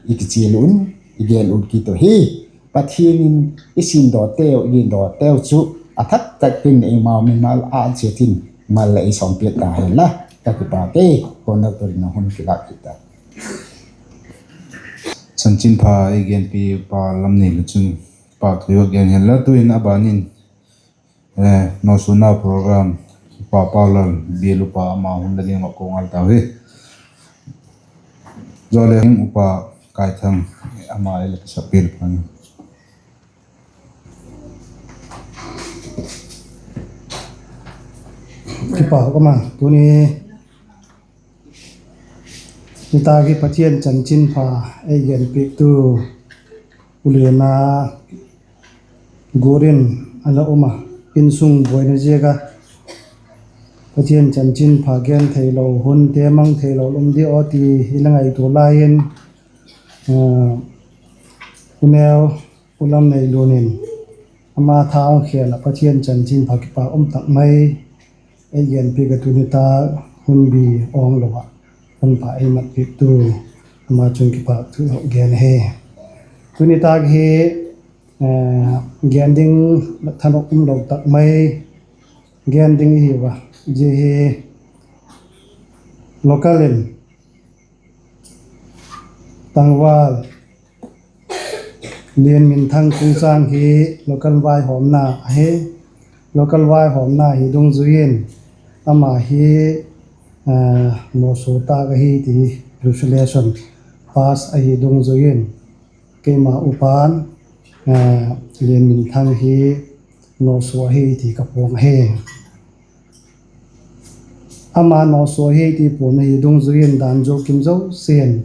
i kichial un, i gen ut kit u hi. Pathian in i simdawteu, i gindawteu chu a thak tak in eimau mimal â chiat in mal la ei sawmpiak ta hen la, ka kipâk e. Conductor in a hun kilâk kit ta. Chanchinpha ei genpipa Lamneilun chun pâk thu i gen hen la, tu'in a ban in, Nawsuna program, Upa Paulal Bial upa ama hun la ding ah ka ngal tau hi. Zia le hin Upa Kaithang ama ei la kisakpiak pan. Kipâk um a, tuni nitâk hi Pathian chanchinpha ei genpiaktu Pu Liana guat in a la um a, insung buaina ziak a Pathian chanchinpha gen theilo, hunte mang theilo um di aw ti i la ngaitua lai in, Pu Neu, Pu Lamneilun in ama tha hung khel ah Pathian chanchinpha kipâk um tak mai ei genpiak a, tuni nitâk hunbi awng lo ah hun pha ei matpiaktu ama chung kipâk thu gen hi. Tuni nitâk hi gen ding thanop umlo tak mai gen ding i hiu a, zia hi local in tangval Lianminthang Kungchang hi local vaihawmna ahi. Local vaihawmna hi dungzui in ama hi nawsua tâk ahi ti, resolution pass ahi dungzui in keima upa'n Lianminthang hi nawsua ahi ti ka puang ahi. Ama nawsua ahi ti puang ahi dungzui in dan zo kim zosia'n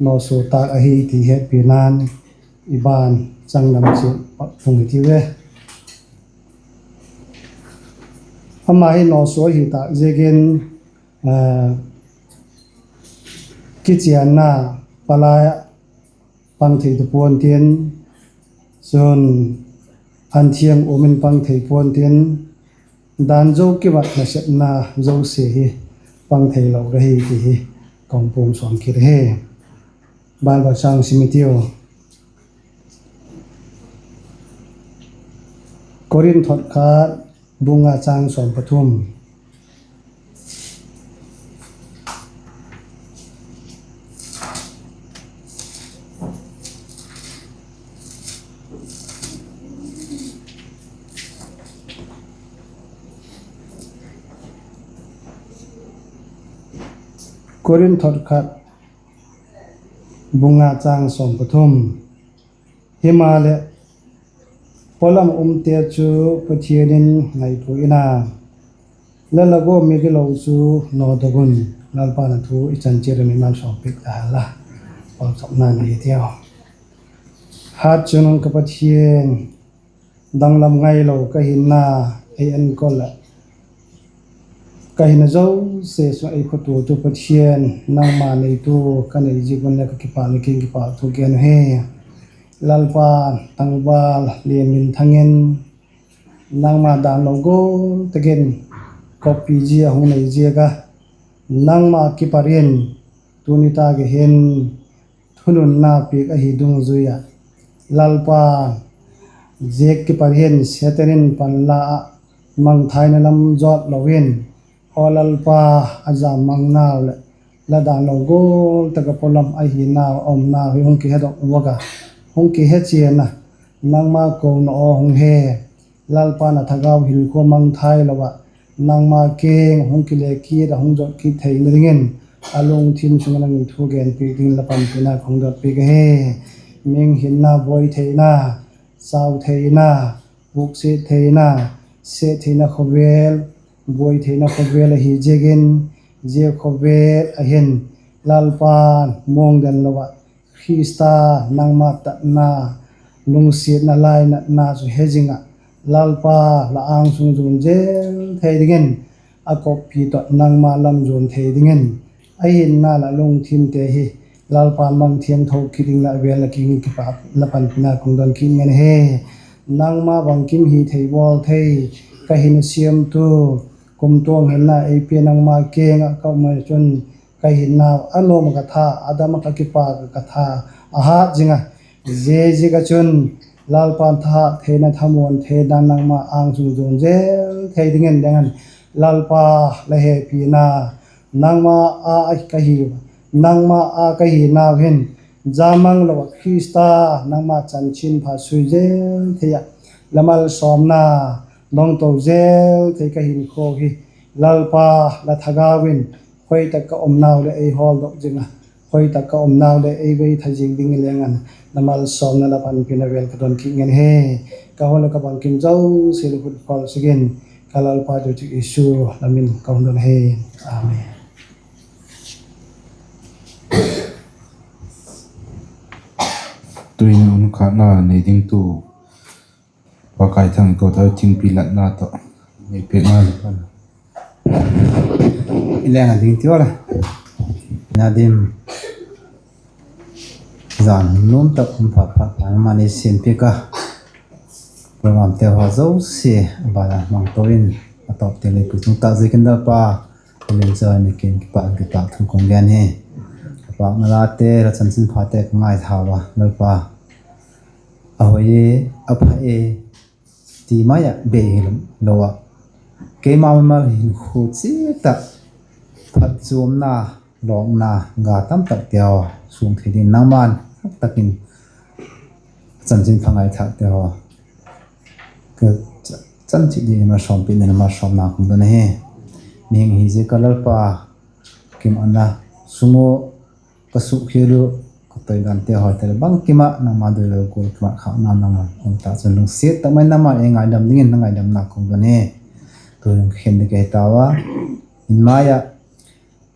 nawsua tâk ahi ti hetpina'n i ban changlam chiat pat phung i tiu e. Ama hi nawsua ahi tâk ziakin kichianna palai ah pang thei ta pua'n tin, chun an thiang um in pang thei pua'n tin, dan zo kim ah nasepna zosia hi pang theilo ka hi ti hi ka hung puang sawn kit ahi. Bible châng sim i tiu. Korinth khat bung nga châng sawm pathum. Korinth khat bung nga châng sawm pathum. Himaleh, pawlam umte chu Pathian in ngaitua in a, la la gawm migilo chu nawdok un. Lalpa'n a thu i chan chiat un i malsawmpiak ta hen la, pauchapna nei i tiu. Hatchungnung ka Pathian, danglam ngailo ka hinna ei enkol ah, ka hina zosia sung ei khotutu Pathian, nangma neitu ka nei ziak un le ka kipâk leh kiang kipâk thu gen uhi. Lalpa, tangval Lianminthang in nangma dan lo gual tak in kawppi zia hung nei ziak a, nangma kipat in tuni tâk a hin thununna piak ahi dungzui ah, Lalpa, zia kipat hin Setan in panla ah mangthaina lam zawt lo in, aw Lalpa, a jam mang nau leh la dan lo gual tak ah pawlam ahi nau a um nau hi hung kihedok vak a, hung kihechian a, nangma kona aw hung he, Lalpa'n a thagau hinkhua mangthai lo ah, nangma kiang hung kile kit ah hung zot kit theina dingin, a lungthim sung ah nang in thu genpiak dingin la panpina ka hung dotpiak ahi. Mihing hinna buai theina, chau theina, puksiat theina, sep theina khawvel, buai theina khawvel ahi ziakin, zia khawvel ah hin Lalpa'n muangden lo ah, Khrista nangma tatna, lungsiatna, lainatna chu he zing ah, Lalpa, la âng sung zuan zel thei dingin, a kawppi tawh nangma lam zuan thei dingin, a hinna leh lungthimte hi Lalpa'n mang thiangtho kit ding la vel la kiang in kipâk la panpina ka hung don kit ngen ahi. Nangma bangkim hi thei bawl thei, ka hinna siamtu, kumtuang hinna ei pia nangma kiang ah ka um a chun, ka hinnau a nuam ah ka tha, a dam ah ka kipâk ah ka tha a hât zing a, zia ziak ah chun Lalpa'n thahat theina, thamuan theina nangma âng sung zuan zel thei dingin deng an, Lalpa, la hepina, nangma a ka hi, nangma a ka hinau hin, jamang lo ah Khrista nangma chanchinpha sui zel thei ah, la malsawmna dong to zel thei ka hinkhua hi, Lalpa, la thagau in khoi tak ka umnau leh ei hawldok zing a, khoi tak ka umnau leh ei vei tha zing ding i leng an, la malsawmna la panpina vel ka don kit ngen ahi. Ka hun leh ka bangkim zosia la khut khawlsak in, ka Lalpa doi chu Jesu lam in ka hung don ahi. Amen. Tu'hin hun khatna nei dingtu Pa Kaithang i ko ta thingpi latna tawh nei piakna i leng a ding tiu le. Na dim, zan nuam tak hun pha pha pha mani siam piak a, programteu haw zosia a ban a mang to in, a tawpte lei pui tung tak ziakin Lalpa, a min chawi ni kin kipâk kipâk thu ka hung gen hi. Ka pâkna late, la chanchinphate ka ngaithau a Lalpa, a hoi e, a pha e ti mai ah bei hilo ah, keima mimal hinkhua chiat ah phatchuamna, lawkna, ga tamtakte haw suang thei dingin nangma'n tak tak in Chanchinpha ngaithâkte haw, ka chan chit dingin malsawmpi in, malsawmna ka hun don ahi. Mihing hi ziak a Lalpa, kimatna sung u ka sukkhial u, ka toigante haw te leh bangkim ah nangma doi lo gual kimat khâkna nang um ta chun, lungsiat tak mai in nangma'n ei ngaidam dingin na ngaidamna ka hun don hi. Tu'hin ka khen ding ahi tau a, in mai ah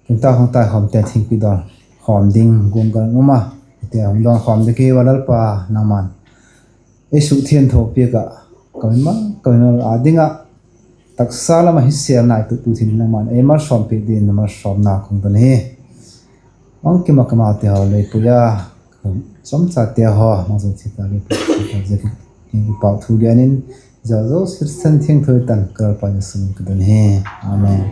tingtâk hung taikhawmte thingpi dawn khawm ding guanggal um a, hite hung dawn khawm ding ahi ua Lalpa, nangma'n ei sukthiangtho piak ah, ka mimal ka mimal â ding ah taksa lam ah hisêl nai tu tu thei in nangma'n ei malsawmpi dingin na malsawmna ka hun don hi. Bangkim ah ka maute haw lei pui a, chawmchate haw nang zot thei ta lei pui ta ziakin, i pau thu gen in, zia zosia Pathian thiangtho tan ka Lalpa Jesu min in ka don hi. Amen.